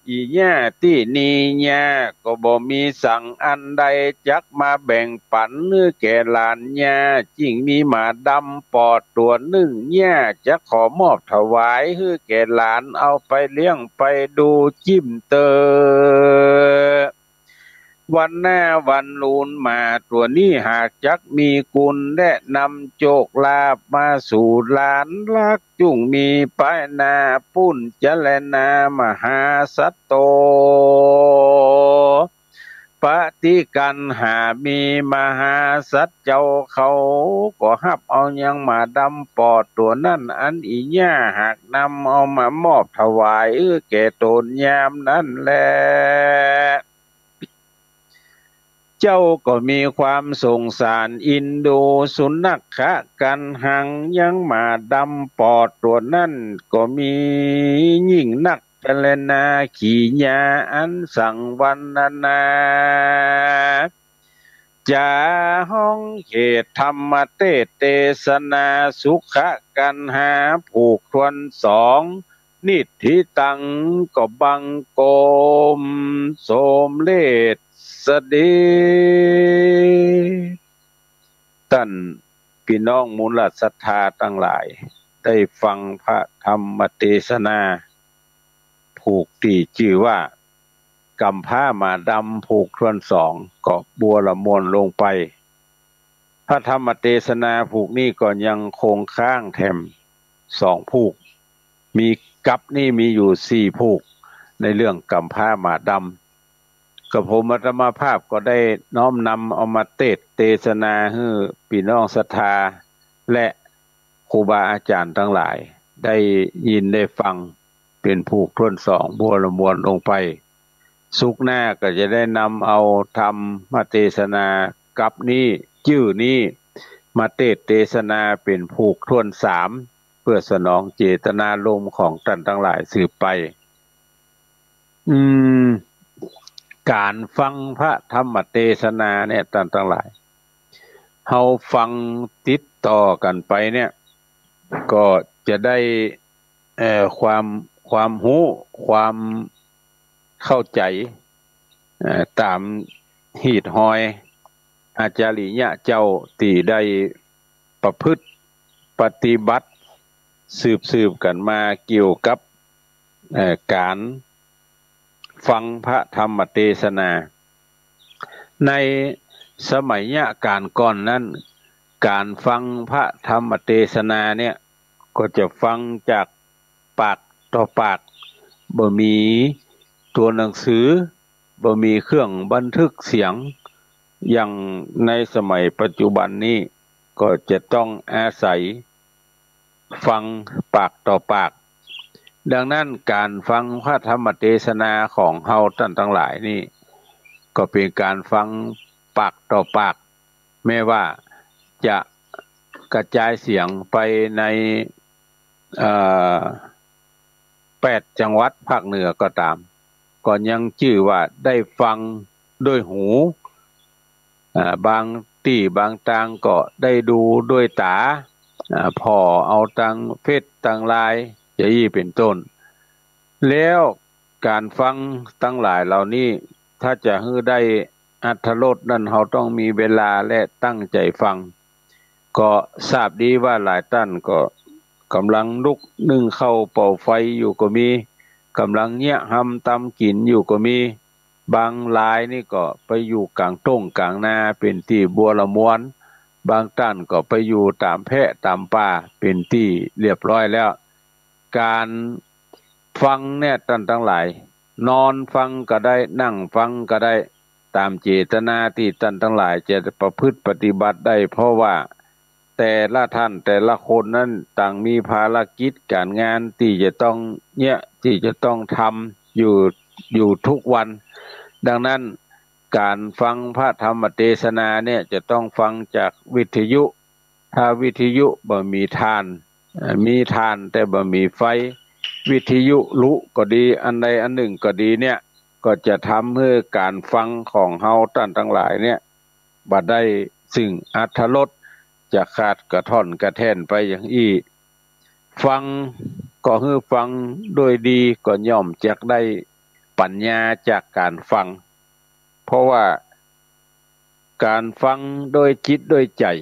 อี่ญาตี้นี่ ญาก็บ่มีสังอันใดจักมาแบ่งปั๋นหื้อแก่หลานญา จึ่งมีหมาดำปอดตั๋วนึ่ง ญาจักขอมอบถวายหื้อแก่หลานเอาไปเลี้ยงไปดูจิ่มเต๊อะ วันหน้าวันลูนหมาตั๋วนี้ หากจักมีกุณ และนำโจคลาภมาสู่หลานรัก จุ่งมีปายหน้าปุ้น จะแลนามหาสัตว์โต ปฏิกัณหา มีมหาสัตว์เจ้าเขา ก็ฮับเอายังหมาดำปอดตั๋วนั้น อันอีหญ้าหากนำเอามามอบถวาย เออ แก่ต๋นยามนั้นแล เจ้าก็มีความสงสารเอ็นดู สุนัขขันหัง ยังหมาดำปอดตั๋วนั้น ก็มียิ่งนัก จะแลนาขีญา อันสังวรรณนา จ๋าฮ้องเหตุธรรมเตสน์เตสนา สุขขันหาผูกถ้วนสอง นิทธิตัง ก็บังคมสมเร็จเสด็จ ต้านปี้น้องมูลศรัทธาตังหลาย ได้ฟังพระธรรมเตสนา ผูกตี้จื้อว่า ก๋ำพร้าหมาดำผูกถ้วนสอง ก็บัวละมวลลงไป พระธรรมเตสนาผูกนี้ก็ยังคงค้างแถมสองผูก มีกั๊บนี้มีอยู่สี่ผูก ในเรื่องก๋ำพร้าหมาดำ ก็ผมอาตมาภาพก็ได้น้อมนำเอามาเตสน์เตสนาหื้อปี้น้องศรัทธา และครูบาอาจ๋ารย์ตังหลายได้ยินได้ฟัง เป๋นผูกถ้วนสอง บัวละมวลลงไป ศุกร์หน้าก็จะได้นำเอาธรรมเตสนากั๊บนี้ จื้อนี้ มาเตสน์เตสนาเป๋นผูกถ้วนสาม เปื้อสนองเจตนารมณ์ของต้านตังหลายสืบไป อืม ก๋านฟังพระธรรมเตสนาเนี่ย ต้านตังหลาย เฮาฟังติดต่อกั๋นไปเนี่ย ก็จะได้ เอ่อ ความ ความฮู้ ความเข้าใจ๋ เอ่อ ต๋ามฮีตฮอยอาจาริยะเจ้าตี้ได้ประพฤติปฏิบัติสืบๆ กั๋นมาเกี่ยวกับ เอ่อ ก๋านฟังพระธรรมเตสนา ในสมัยยะก๋านก่อนนั้น ก๋านฟังพระธรรมเตสนาเนี่ย ก็จะฟังจากปากต่อปาก บ่มีตั๋วหนังสือ บ่มีเครื่องบันทึกเสียง อย่างในสมัยปัจจุบันนี้ ก็จะต้องอาศัยฟังปากต่อปาก ดังนั้นก๋านฟังพระธรรมเตสนาของเฮาต้านตังหลายนี่ ก็เป๋นก๋านฟังปากต่อปาก แม้ว่าจะกระจายเสียงไปใน เอ่อ แปดจังหวัดภาคเหนือก็ต๋าม ก็ยังจื้อว่าได้ฟังด้วยหู อ่า บางตี้บางตางก็ได้ดูด้วยต๋า อ่า ผ่อเอาตางเฟซตางไลน์ จะอี้เป๋นต้น แล้วก๋านฟังตังหลายเหล่านี้ ถ้าจะหื้อได้อรรถรสนั้น เฮาต้องมีเวลาและตั้งใจ๋ฟัง ก็ทราบดีว่าหลายต้านก็ก๋ำลังลุกนึ่งข้าวเป่าไฟอยู่ก็มี ก๋ำลังเยียะฮำตำกิ๋นอยู่ก็มี บางรายนี่ก็ไปอยู่ก๋างต้งก๋างนาเป๋นตี้บัวละมวล บางต้านก็ไปอยู่ต๋ามแพะต๋ามป่าเป๋นตี้เรียบร้อยแล้ว ก๋านฟังเนี่ยต้านตังหลาย นอนฟังก็ได้ นั่งฟังก็ได้ ต๋ามเจตนาตี้ต้านตังหลายจะประพฤติปฏิบัติได้ เพราะว่าแต่ละต้านแต่ละคนนั้นต่างมีภารกิจก๋านงานตี้จะต้องเนี่ย ตี้จะต้องทำอยู่ อยู่ทุกวัน ดังนั้นก๋านฟังพระธรรมเตสนาเนี่ยจะต้องฟังจากวิทยุ ถ้าวิทยุบ่มีถ่าน เอ่อ มีถ่านแต่บ่มีไฟ วิทยุลุก็ดี อันใดอันนึ่งก็ดีเนี่ย ก็จะทำหื้อก๋านฟังของเฮาต้านตังหลายเนี่ย บ่ได้ซึ่งอรรถรส จะขาดกระท่อนกระแท่นไปอย่างอี้ ฟังก็หื้อฟังด้วยดี ก็ย่อมจักได้ปัญญาจากก๋านฟัง เพราะว่าก๋านฟังด้วยจิตด้วยใจ๋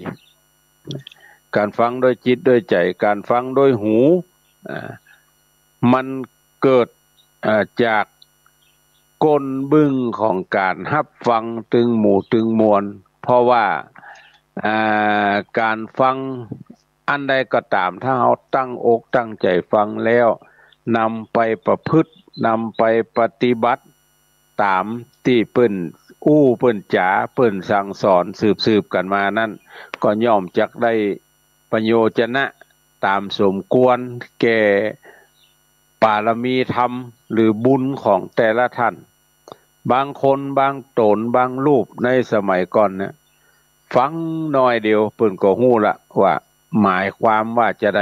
ก๋านฟังด้วยจิตด้วยใจ๋ ก๋านฟังด้วยหู อ่า มันเกิด อ่า จาก ก้นบึ้งของก๋านฮับฟังตึงหมู่ตึงมวล เพราะว่า อ่า ก๋านฟังอันใดก็ต๋าม ถ้าเฮาตั้งอกตั้งใจ๋ฟังแล้ว นำไปประพฤติ นำไปปฏิบัติต๋ามตี้เปิ้นอู้เปิ้นจ๋า เปิ้นสั่งสอนสืบๆ กั๋นมานั้น ก็ย่อมจักได้ประโยชนะต๋ามสมควรแก่ ปารมีธรรมหรือบุญของแต่ละท่าน บางคนบางต๋นบางรูปในสมัยก่อนเนี่ย ฟังหน้อยเดียวเปิ้นก็ฮู้ละว่าหมายความว่าจาใด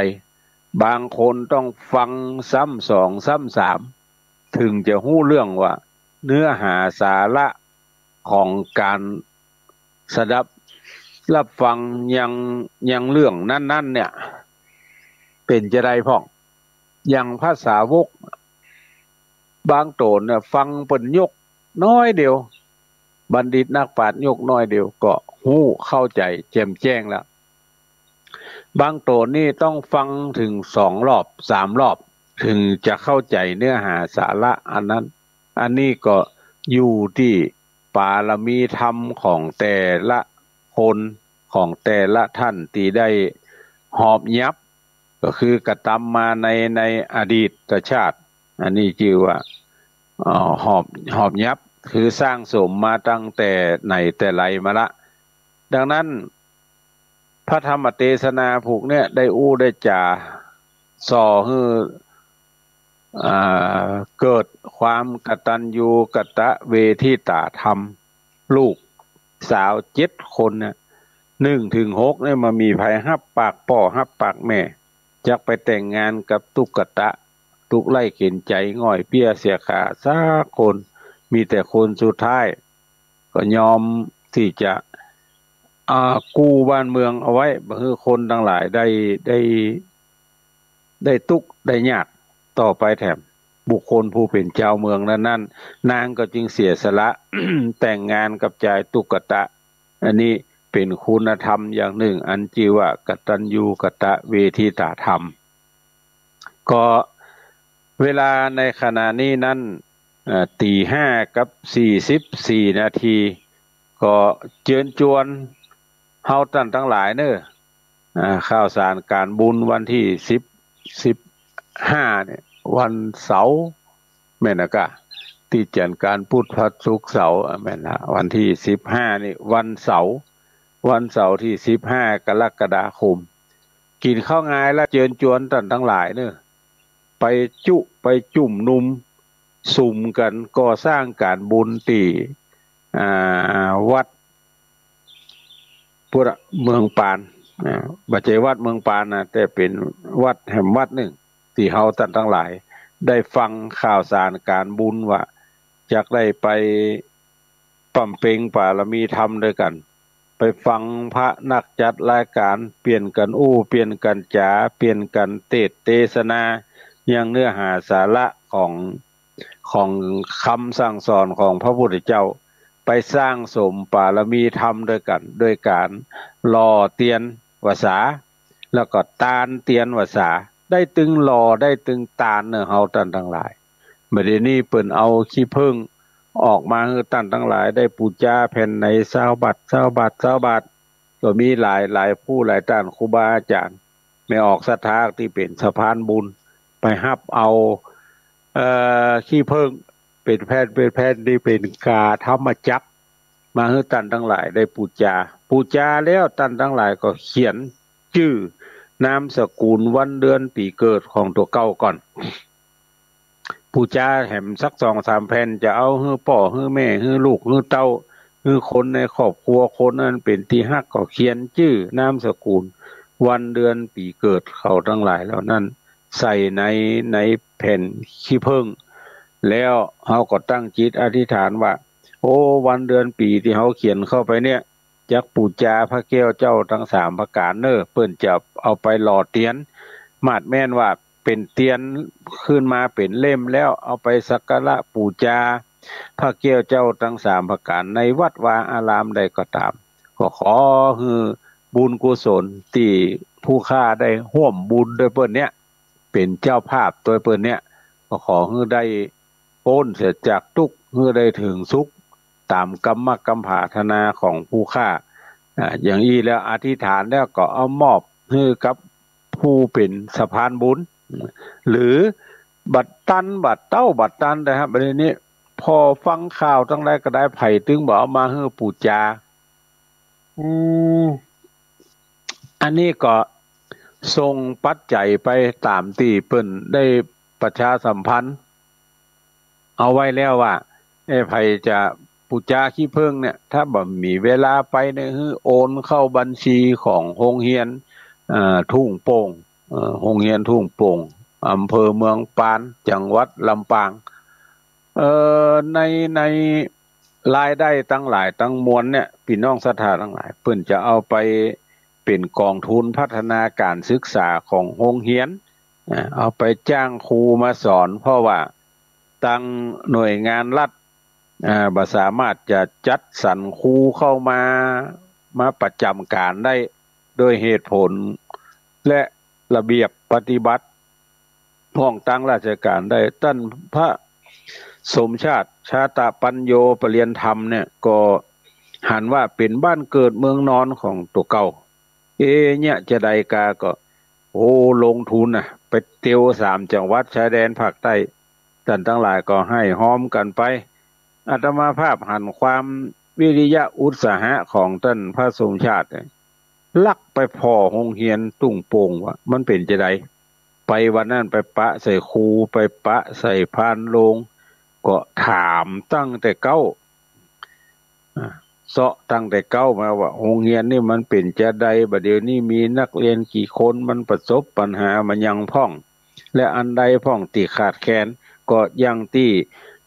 บางคนต้องฟังซ้ำสองซ้ำสาม เถิงจะฮู้เรื่องว่าเนื้อหาสาระของก๋านสดับฮับฟังยัง ยังเรื่องนั้นๆ เนี่ย เป๋นจาใดพ่อง อย่างพระสาวก บางต๋นเนี่ยฟังเปิ้นยกหน้อยเดียว บัณฑิตนักปราชญ์ยกหน้อยเดียวก็ฮู้เข้าใจ๋แจ่มแจ้งแล้ว บางต๋นนี่ต้องฟังเถิงสองรอบสามรอบ เถิงจะเข้าใจ๋เนื้อหาสาระอันนั้น อันนี้ก็อยู่ตี้ปารมีธรรมของแต่ละคน ของแต่ละท่านตี้ได้หอบหยับ ก็คือกระตำมาใน ในอดีตชาติ อันนี้จื้อว่า เอ่อ หอบ หอบหยับ คือสั่งสมมาตั้งแต่ไหนแต่ไรมาละ ดังนั้น พระธรรมเตสนาผูกเนี่ยได้อู้ได้จ๋าส่อหื้อ อ่า เกิดความกตัญญูกตเวทิตาธรรม ลูกสาวเจ็ดคนเนี่ย หนึ่งถึงหกเนี่ย บ่มีใผฮับปากป้อฮับปากแม่ จักไปแต่งงานกับตุ๊กตะ ตุ๊กไร้เข็ญใจ๋ ง่อยเปี้ยเสียขาสักคน มีแต่คนสุดท้าย ก็ยอมตี้จะ อ่า กู้บ้านเมืองเอาไว้ บ่หื้อคนตังหลายได้ ได้ ได้ตุ๊กข์ได้ยากต่อไปแถม บุคคลผู้เป๋นจาวเมืองนั้นๆ นางก็จึงเสียสละ แต่งงานกับจายตุ๊กตะ อันนี้เป๋นคุณธรรมอย่างนึ่ง อันจื้อว่ากตัญญูกตเวทิตาธรรม ก็เวลาในขณะนี้นั้น เอ่อ ตี๋ห้ากับสี่สิบสี่นาที ก็เจิญจวนเฮาต้านตังหลายเน่อ อ่า ข่าวสารก๋านบุญวันตี้สิบ สิบห้าเนี่ย วันเสาร์ แม่นนะกะ ตี้จั๋นก๋านพุธพฤหัสศุกร์เสาร์ อ่ะ แม่นละ วันตี้สิบห้านี่วันเสาร์ วันเสาร์ตี้สิบห้ากรกฎาคม กิ๋นข้าวงายแล้วเจิญจวนต้านตังหลายเน่อ ไปจุ ไปจุมนุมสุมกั๋นก่อสร้างก๋านบุญตี้ อ่า วัด พุทธเมืองปาน อ่า บ่ใจ้วัดเมืองปานนะ แต่เป๋นวัดแหมวัดนึ่ง ตี้เฮาต้านตังหลายได้ฟังข่าวสารก๋านบุญว่า จักได้ไปบำเพ็งปารมีธรรมตวยกั๋น ไปฟังพระนักจัดรายก๋าน เปลี่ยนกั๋นอู้ เปลี่ยนกั๋นจ๋า เปลี่ยนกั๋นเตสน์เตสนา ยังเนื้อหาสาระของ ของกำสั่งสอนของพระพุทธเจ้า ไปสั่งสมปารมีธรรมตวยกั๋น โดยก๋านหล่อเตียนว่าสา แล้วก็ตานเตียนว่าสา ได้ตึงหล่อได้ตึงตานเน่อเฮาต้านตังหลาย บ่าเดี่ยวนี้เปิ้นเอาขี้เผิ้งออกมาหื้อต้านตังหลายได้ปู๋จาแผ่นไหนซาวบาท ซาวบาท ซาวบาท ก็มีหลาย หลายผู้หลายต้านครูบาอาจ๋ารย์ แม่ออกศรัทธาตี้เป๋นสะพานบุญ ไปฮับเอา เอ่อ ขี้เผิ้งเป๋นแผ่นเป๋นแผ่นตี้เป๋นกาธรรมจักร มาหื้อต้านตังหลายได้ปู๋จา ปู๋จาแล้วต้านตังหลายก็เขียนจื้อนามสกุลวันเดือนปี๋เกิดของตั๋วเก่าก่อน ปู๋จาแหมสักสองสามแผ่น จะเอาหื้อป้อหื้อแม่หื้อลูกหื้อเต้า หื้อคนในครอบครัวคนนั้นเป๋นตี้ฮัก ก็เขียนจื้อนามสกุลวันเดือนปี๋เกิดเขาตังหลายเหล่านั้น ใส่ใน ในแผ่นขี้เผิ้ง แล้วเฮาก็ตั้งจิตอธิษฐานว่า โอ้ วันเดือนปี๋ตี้เฮาเขียนเข้าไปเนี่ย จักปู๋จาพระแก้วเจ้าตังสามประก๋านเน่อ เปิ้นจะเอาไปหล่อเตียน มาดแม่นว่าเป๋นเตียนขึ้นมาเป๋นเล่มแล้ว เอาไปสักการะปู๋จาพระแก้วเจ้าตังสามประก๋าน ในวัดวาอารามใดก็ต๋าม ก็ขอหื้อบุญกุศลตี้ผู้ข้าได้ฮ่วมบุญตวยเปิ้นเนี่ย เป๋นเจ้าภาพตวยเปิ้นเนี่ย ก็ขอหื้อได้ ป๊นเสียจากตุ๊กข์ หื้อได้เถิงสุข ต๋ามกำมะกำผาถนาของผู้ข้า อ่า อย่างอี้แล้วอธิษฐานแล้วก็เอามอบหื้อกับผู้เป๋นสะพานบุญ หรือบัดตัน บัดเต๊า บัดตันนะครับ บัดนี้พอฟังข่าวตังหลายก็ได้ ใผตึงบ่เอามาหื้อปู๋จา อืม อันนี้ก็ส่งปัจจัยไปต๋ามตี้เปิ้นได้ประชาสัมพันธ์เอาไว้แล้วว่า เอ้ ใผจะปู๋จาขี้เผิ้งเนี่ย ถ้าบ่มีเวลาไปเนี่ย หื้อโอนเข้าบัญชีของโฮงเฮียน เอ่อ ทุ่งโป่ง เอ่อ โฮงเฮียนทุ่งโป่ง อำเภอเมืองปาน จังหวัดลำปาง เอ่อ ใน ในรายได้ตังหลายตังมวลเนี่ย ปี้น้องศรัทธาตังหลาย เปิ้นจะเอาไปเป๋นกองทุนพัฒนาการศึกษาของโฮงเฮียน อ่า เอาไปจ้างครูมาสอน เพราะว่าตังหน่วยงานรัฐ อ่า บ่สามารถจะจัดสรรครูเข้ามา มาประจำก๋านได้ โดยเหตุผลและระเบียบปฏิบัติของตังราชก๋านได้ ต้านพระสมชาติ ชาตปัญโญ ประเรียนธรรมเนี่ย ก็หันว่าเป๋นบ้านเกิดเมืองนอนของตั๋วเก่า เอ๊ะ เนี่ยจะใดกา ก็ โอ้ ลงทุนน่ะ ไปเตียวสามจังหวัดชายแดนภาคใต้ ต้านตังหลายก็ไห้ฮอมกั๋นไป อาตมาภาพหันความวิริยะอุตสาหะของต้านพระสมชาติเนี่ย ลักไปผ่อโฮงเฮียนทุ่งโป่งว่ามันเป๋นจะใด ไปวันนั้นไปปะใส่ครู ไปปะใส่พานโรง ก็ถามตั้งแต่เก๊า อ่า เซาะตั้งแต่เก๊ามาว่า โฮงเฮียนนี่มันเป๋นจะใด บ่าเดี่ยวนี้มีนักเรียนกี่คน มันประสบปัญหามายังพ่อง และอันใดพ่องตี้ขาดแคลน ก็อย่างตี้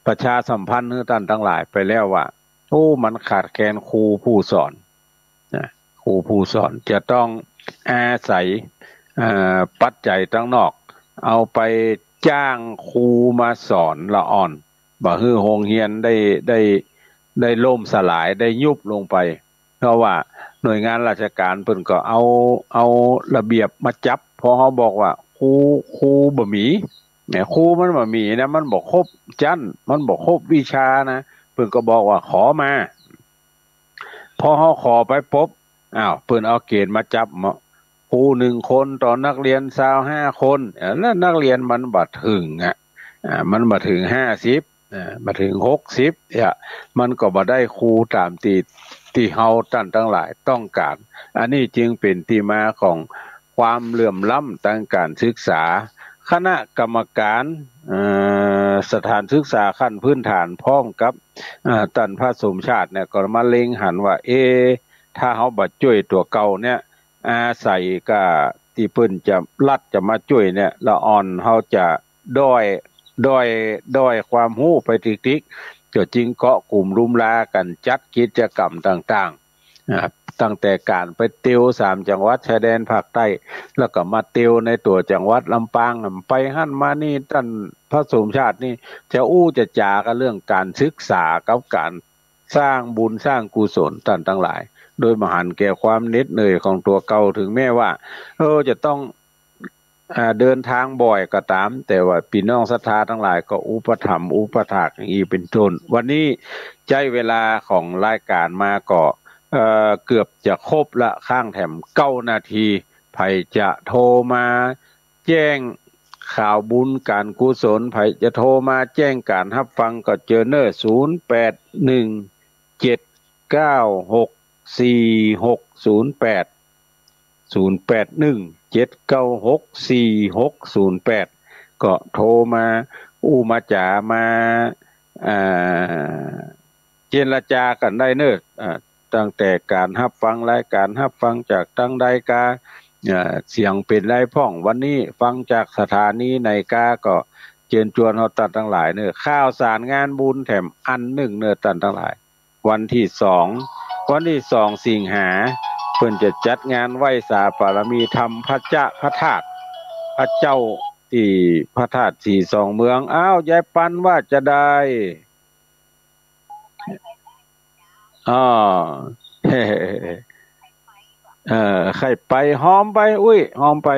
ประชาสัมพันธ์หื้อต้านตังหลายไปแล้วว่า โอ้ มันขาดแคลนครูผู้สอน นะ ครูผู้สอนจะต้องอาศัย เอ่อ ปัจจัยตังนอก เอาไปจ้างครูมาสอนละอ่อน บ่หื้อโฮงเฮียนได้ ได้ ได้ล่มสลาย ได้ยุบลงไป เพราะว่าหน่วยงานราชก๋านเปิ้นก็เอา เอาระเบียบมาจับ พอเฮาบอกว่าครู ครูบ่มี เนี่ย ครูมันบ่มีนะ มันบ่ครบชั้น มันบ่ครบวิชานะ เปิ้นก็บอกว่าขอมา พอเฮาขอไปปุ๊บ อ้าว เปิ้นเอาเกณฑ์มาจับเนาะ ครูหนึ่งคนต่อนักเรียนซาวห้าคน เอ่อ แล้วนักเรียนมันบ่เถิงอะ อ่า มันบ่เถิงห้าสิบ อ่า บ่เถิงหกสิบ เนี่ย มันก็บ่ได้ครูต๋ามตี้ ตี้เฮาต้านตังหลายต้องก๋าน อันนี้จึงเป๋นตี้มาของความเหลื่อมล้ำตางก๋านศึกษา คณะกรรมการ เอ่อ สถานศึกษาขั้นพื้นฐานพร้อมกับ อ่า ต้านพระสมชาติเนี่ยก็มาเล็งหันว่า เอ๊ะ ถ้าเฮาบ่จ้วยตั๋วเก่าเนี่ย อาศัยก้าตี้เปิ้นจะ รัฐจะมาจ้วยเนี่ย ละอ่อนเฮาจะด้อย ด้อย ด้อยความฮู้ไปติ๊กๆ ก็จึงเกาะกุมลุมลากั๋นจัดกิจกรรมต่างๆ อ่า ตั้งแต่ก๋านไปเตียวสามจังหวัดชายแดนภาคใต้ แล้วก็มาเตียวในตั๋วจังหวัดลำปาง ไปหั้นมานี่ ต้านพระสมชาตินี่จะอู้จะจ๋ากั๋นเรื่องก๋านศึกษากับก๋านสร้างบุญสร้างกุศลต้านตังหลาย โดยบ่หันแก่ความเหน็ดเหนื่อยของตั๋วเก่า เถิงแม้ว่า เออ จะต้อง อ่า เดินตางบ่อยก็ต๋าม แต่ว่าปี้น้องศรัทธาตังหลายก็อุปถัมภ์อุปถากอย่างอี้เป๋นต้น วันนี้ใจ๊เวลาของรายก๋านมาก็ เอ่อ เกือบจะครบละ ค้างแถมเก้านาที ใผจะโทรมาแจ้งข่าวบุญก๋านกุศล ใผจะโทรมาแจ้งก๋านฮับฟังก็เจิญเน่อ ศูนย์แปดหนึ่ง เจ็ดเก้าหก สี่หกศูนย์แปด ศูนย์แปดหนึ่ง เจ็ดเก้าหก สี่หกศูนย์แปด ก็โทรมาอู้มาจ๋ามา อ่า เจรจากั๋นได้เน่อ อ่า ตั้งแต่ก๋านฮับฟังรายก๋าน ฮับฟังจากตางใดกา อ่า เสียงเป๋นใดพ่อง วันนี้ฟังจากสถานีไหนกา ก็เจิญจวนเฮาต้านตังหลายเน่อ ข่าวสารงานบุญแถมอันนึ่งเน่อต้านตังหลาย วันตี้สอง วันตี้สองสิงหา เปิ้นจะจัดงานไหว้สาปารมีธรรมพระเจ้า พระธาตุ พระเจ้าตี้พระธาตุสีสองเมือง อ้าว ยายปันว่าจะใด อ้อ เออ ใค่ไป ฮอมไป อุ๊ย ฮอมไป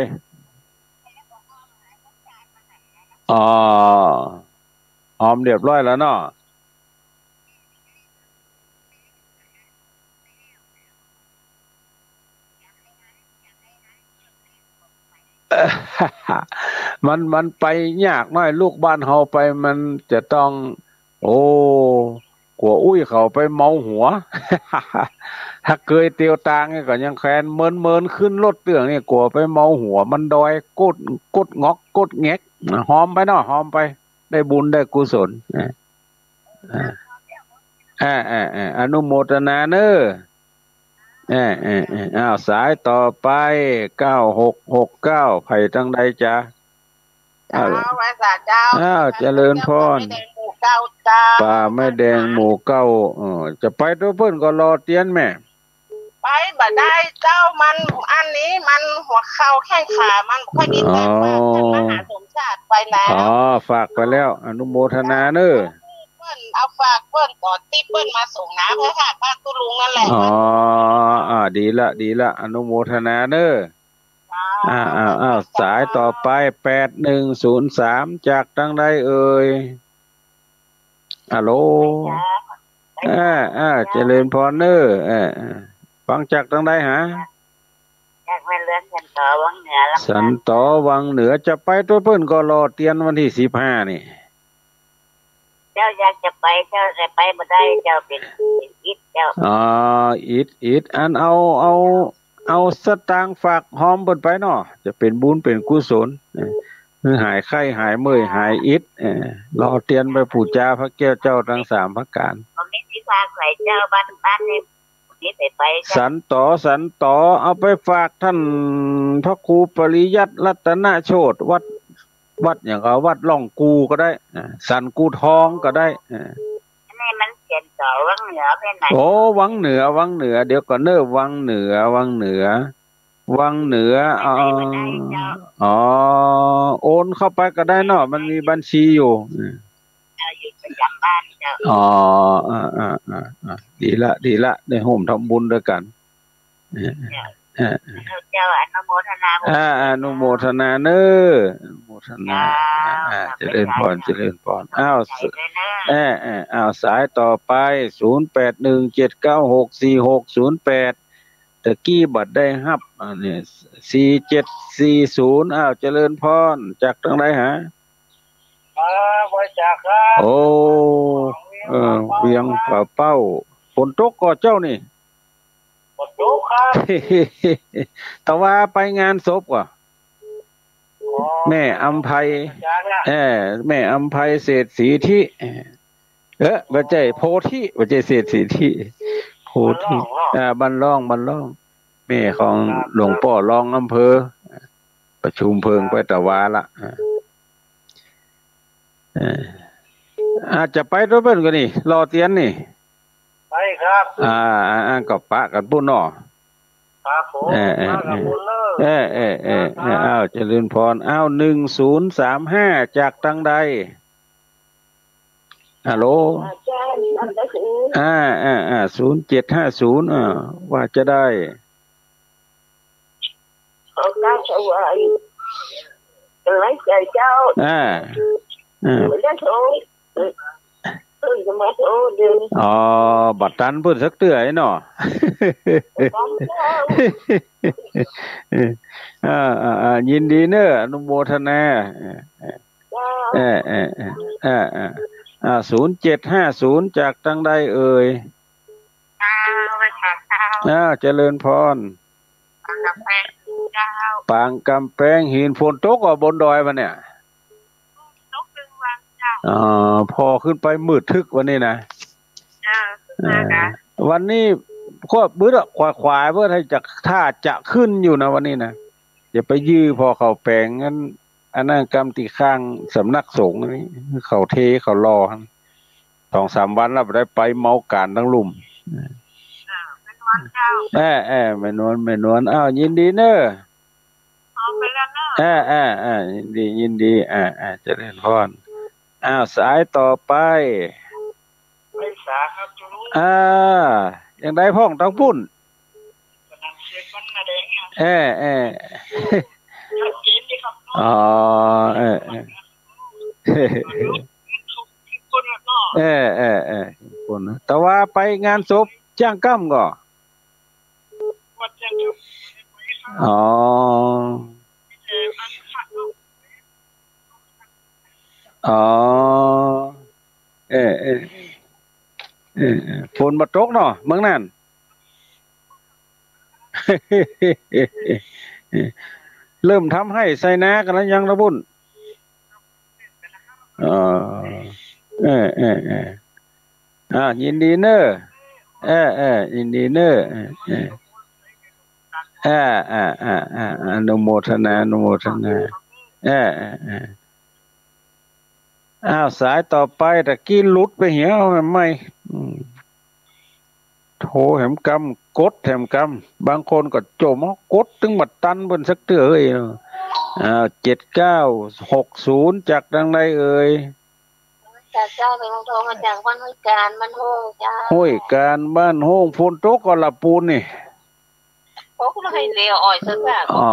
อ้อ หอมเรียบร้อยแล้วเนาะ มัน มันไปยากหน้อย ลูกบ้านเฮาไป มันจะต้อง โอ้ กั๋วอุ้ยเขาไปเมาหัว ถ้าเกยเตียวตางนี่ก็ยังแคลน เมินๆ ขึ้นรถเตื้องนี่ กั๋วไปเมาหัว มันดอย กด กดง็อก กดแง็ก หอมไปเนาะ หอมไป ได้บุญได้กุศล อ่า อ่า อ่า อ่า อนุโมทนาเน้อ เออ เออ เออ อ้าว สายต่อไป เก้าหกหกเก้า ใผตังใดจ๊ะ เจ้า อ้าว ไหว้สาเจ้า อ้าว เจริญพร ป่าแม่แดงหมู่เก้า เจ้า ป่าแม่แดงหมู่เก้า เออ จะไปตวยเปิ้นก่อหล่อเตียนแม่ ไปบ่ได้เจ้า มัน อันนี้มันหัวเข่าแข้งขา มันบ่ค่อยดี อ๋อ ฝาก ฝากท่านมหาสมชาติไปแล้ว อ๋อ ฝากไปแล้ว อนุโมทนาเน้อ เปิ้น เอาฝากเปิ้นต๋อนตี้เปิ้นมาสรงน้ำพระธาตุบ้านตุ๊ลุงนั่นแหละ อ๋อ อ่า ดีละ ดีละ อนุโมทนาเน้อ เจ้า อ่า อ่า อ่า สายต่อไป แปดหนึ่งศูนย์สาม จากตังใดเอ่ย ฮัลโหล เจ้า อ่า อ่า เจริญพรเน้อ เออ เออ ฟังจากตังใดหา จากแม่เรือนสันตอวังเหนือแล้ว สันตอวังเหนือ จะไปตวยเปิ้นก่อหล่อเตียนวันตี้สิบห้านี่ เจ้าอยากจะไป เจ้าแต่ไปบ่ได้ เจ้าเป๋น เป๋นอิดเจ้า อ๋อ อิด อิด อันเอา เอา เอาสตางค์ฝากหอมเปิ้นไปเนาะ จะเป๋นบุญเป๋นกุศล เออ หื้อหายไข้หายเมื่อยหายอิด เออ หล่อเตียนไปปู๋จาพระแก้วเจ้าตังสามประก๋าน ผมนี่สิพาใส่เจ้าบ้าน บ้านนี่ นี่ไปไปจ้ะ สันตอ สันตอ เอาไปฝากต้านพระครูปริยัติรัตนโชติ วัด วัดหยังก่อ วัดล่องกูก็ได้ อ่า สันกูทองก็ได้ อ่า อันนี้มันเขียนต่อวังเหนือไปไหน โอ้ วังเหนือ วังเหนือ เดี๋ยวก่อนเน้อ วังเหนือ วังเหนือ วังเหนือ ไปไหนมาได้เจ้า อ๋อ โอนเข้าไปก็ได้เนาะ มันมีบัญชีอยู่ อืม เจ้าอยู่ประจำบ้านเจ้า อ๋อ อ่า อ่า อ่า อ่า ดีละ ดีละ ได้ฮ่วมทำบุญตวยกั๋น เออ เจ้า เออ เจ้าอนุโมทนาบุญ อ่า อนุโมทนาเน้อ อนุโมทนา เจ้า อ่า อ่า เจริญพร เจริญพร อ้าว ขอบใจด้วยเน้อ เออ เออ อ้าว สายต่อไป ศูนย์แปดหนึ่งเจ็ดเก้าหกสี่หกศูนย์แปด ตะกี้บ่ได้ฮับ อันนี้ สี่เจ็ดสี่ศูนย์ อ้าว เจริญพร จากตังใดหา ครับ ไหว้สาครับ โอ้ เออ เวียงป่าเป้า เวียงป่าเป้า ฝนตกก่อเจ้านี่ ฝนตกครับ แต่ว่าไปงานศพก่อ อ๋อ แม่อำไพ อาจารย์น่ะ เออ แม่อำไพเศรษฐีธิ เออ บ่ใจ้โพธิ บ่ใจ้เศรษฐีธิ โพธิ บ้านร่องเนาะ อ่า บ้านร่อง บ้านร่อง แม่ของ ครับ หลวงป้อรองอำเภอ ประชุมเพลิงไปตะวาละ อ่า เออ อาจจะไปตวยเปิ้นก่อนี่ หล่อเตียนนี่ ไปครับ อ่า อ่า อ่า ก็ปะกั๋นปู้นเนาะ ครับผม เออ เออ ปะกั๋นปู้นเน้อ เออ เออ เออ ครับ อ้าว เจริญพร อ้าว หนึ่งศูนย์สามห้า จากตังใด ฮัลโหล อาจารย์ อันใด อ่า อ่า อ่า ศูนย์เจ็ดห้าศูนย์ อ่า ว่าจะได้ ขอกราบถวาย กำลังใจ๋เจ้า อ่า อ่า บ่ได้โทร เปิ้นจะมาโทรเดี๋ยวนี้ อ๋อ บ่ตันเปิ้นสักเตื้อเนาะ บ่ตันเจ้า อ่า อ่า อ่า ยินดีเน้อ อนุโมทนา เจ้า เออ เออ เออ เออ เออ อ่า ศูนย์เจ็ดห้าศูนย์ จากตังใดเอ่ย เจ้า ไปหาเจ้า อ่า เจริญพร ปางกำแพงเจ้า ปางกำแพงหิน ฝนตกก่อบนดอยบ่เนี่ย ตกตึงวันเจ้า อ๋อ ผ่อขึ้นไปมืดทึกวันนี้นะ เออ ขึ้นมาค่ะ เออ วันนี้ก็มืดอะ ขวายๆ เปิ้นให้จะ ถ้าจะขึ้นอยู่นะวันนี้นะ จะไปยื่อผ่อเข้าแป๋งอัน อันนั้นกำตี้ข้างสำนักสงฆ์นี่ เขาเทเขาหล่อหั่น สองสามวันแล้วบ่ได้ไป เมาก๋านตังลุ่ม อ่า แม่นวลเจ้า เออ เออ แม่นวล แม่นวล อ้าว ยินดีเน้อ ออกไปแล้วเน้อ เออ เออ เออ ยินดี ยินดี อ่า อ่า เจริญพร อ้าว สายต่อไป ไปสาครับ อ่า จังใดพ่องตังปุ้น เออ เออ ชัดเจนดีครับ อ๋อ เออ เออ เออ เออ เออ เออ เออ คนนะ แต่ว่าไปงานศพจ้างก้ำก่อ อ๋อ อ๋อ เออ เออ เออ เออ ฝนบ่ตกเนาะ เมืองนั้น เริ่มทำไฮ่ใส่นากั๋นแล้วยังละบุญ อ๋อ เออ เออ เออ อ่า ยินดีเน้อ เออ เออ ยินดีเน้อ เออ เออ อ่า อ่า อ่า อ่า อนุโมทนา อนุโมทนา เออ เออ เออ อ้าว สายต่อไป ตะกี้หลุดไปเหีย เอาใหม่ อืม โทรแหมกำ กดแหมกำ บางคนก็โจ้มากดตึงบ่ตันเปิ้นสักเตื้อเฮ้ย อ้าว เจ็ดเก้าหกศูนย์ จากตางใดเอ่ย เจ้า เจ้า โทรมาจากบ้านห้วยกาญ บ้านโฮ่งเจ้า ห้วยกาญ บ้านโฮ่ง ฝนตกก่อละปูนนี่ ตกมาให้เหลืออ้อยซะจ้ะ อ๋อ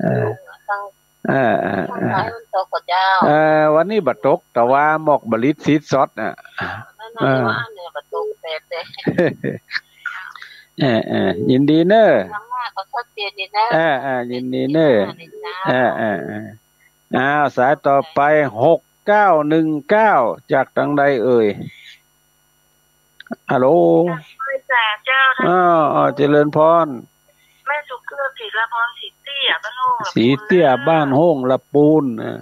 เออ ตั้ง เออ เออ เออ มันตกก่อเจ้า เออ วันนี้บ่ตก แต่ว่าหมอกบ่ลิดซีดซอดน่ะ นั่นน่ะ เออ ว่าอันนี้บ่ตกแต่ แต่ เออ เออ ยินดีเน้อ ทางหน้าก็ชัดเจนดีนะ เออ เออ ยินดีเน้อ เออ เออ เออ อ้าว สายต่อไป หกเก้าหนึ่งเก้า จากตางใดเอ่ย ฮัลโหล เจ้า เจ้า อ้าว อ้าว เจริญพร แม่สุขเกลือ ศรีละพร ศรีเตี้ย บ้านโฮ่ง ศรีเตี้ย บ้านโฮ่ง ละปูน อ่า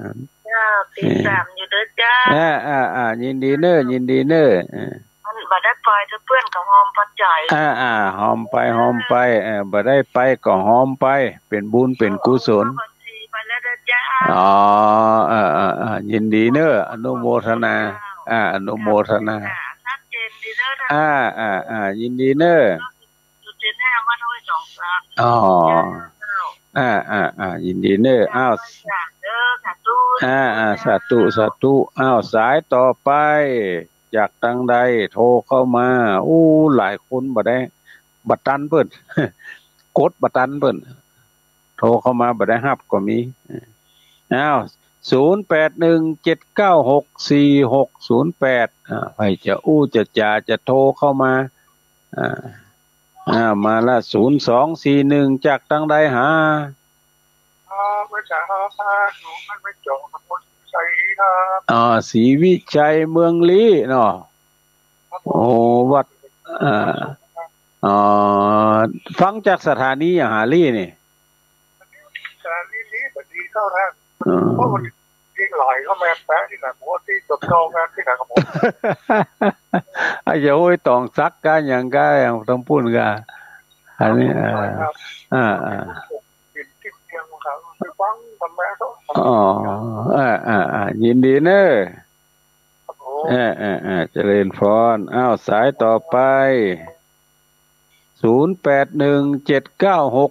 เจ้า ติดตามอยู่เด้อเจ้า อ่า อ่า อ่า ยินดีเน้อ ยินดีเน้อ อ่า มันบ่ได้ไปเถอะเปื้อนก็หอมปัจจัย อ่า อ่า หอมไป หอมไป เออ บ่ได้ไปก็หอมไป เป๋นบุญเป๋นกุศล บัญชีไปแล้วเด้อเจ้า อ๋อ เออ เออ เออ ยินดีเน้อ อนุโมทนา อ่า อนุโมทนา อ่า ชัดเจนดีเด้อ อ่า อ่า อ่า ยินดีเน้อ จุดเจ็ดห้า วัดห้วยสองพระ อ๋อ เจ้า อ่า อ่า อ่า ยินดีเน้อ อ้าว เด้อ สาธุ อ่า อ่า สาธุ สาธุ อ้าว สายต่อไป จากตางใดโทรเข้ามา อู้ หลายคนบ่ได้ บ่ตันเปิ้น กดบ่ตันเปิ้น โทรเข้ามาบ่ได้ฮับก็มี อ้าว ศูนย์แปดหนึ่ง เจ็ดเก้าหก สี่หกศูนย์แปด อ่า ใผจะอู้จะจ๋าจะโทรเข้ามา อ่า อ่า มาละ ศูนย์สองสี่หนึ่ง จากตางใดหา อ่า มาจาก อ่า หลวงพ่อพระจง ตำบลศรีครับ อ่า ศรีวิชัย เมืองลี้เนาะ ครับผม โอ้ วัด อ่า อ๋อ ฟังจากสถานีอะหาลี้นี่ สถานีนี้บ่ดีเข้าทาง อ๋อ เพราะมันยิงไหลเข้ามาแปะนี่แหละ ผมว่าตี้จบเก่ากันนี่แหละครับผม อาจจะห้วยตองสักกะหยังกะหยังตางปู้นกะ อันนี้ อ่า ครับ อ่า อ่า เห็นที่เตียงครับ ไปฟังธรรมะเขา อ๋อ อ่า อ่า อ่า ยินดีเน้อ ครับผม อ่า อ่า อ่า เจริญพร อ้าว สายต่อไป ศูนย์แปดหนึ่ง เจ็ดเก้าหก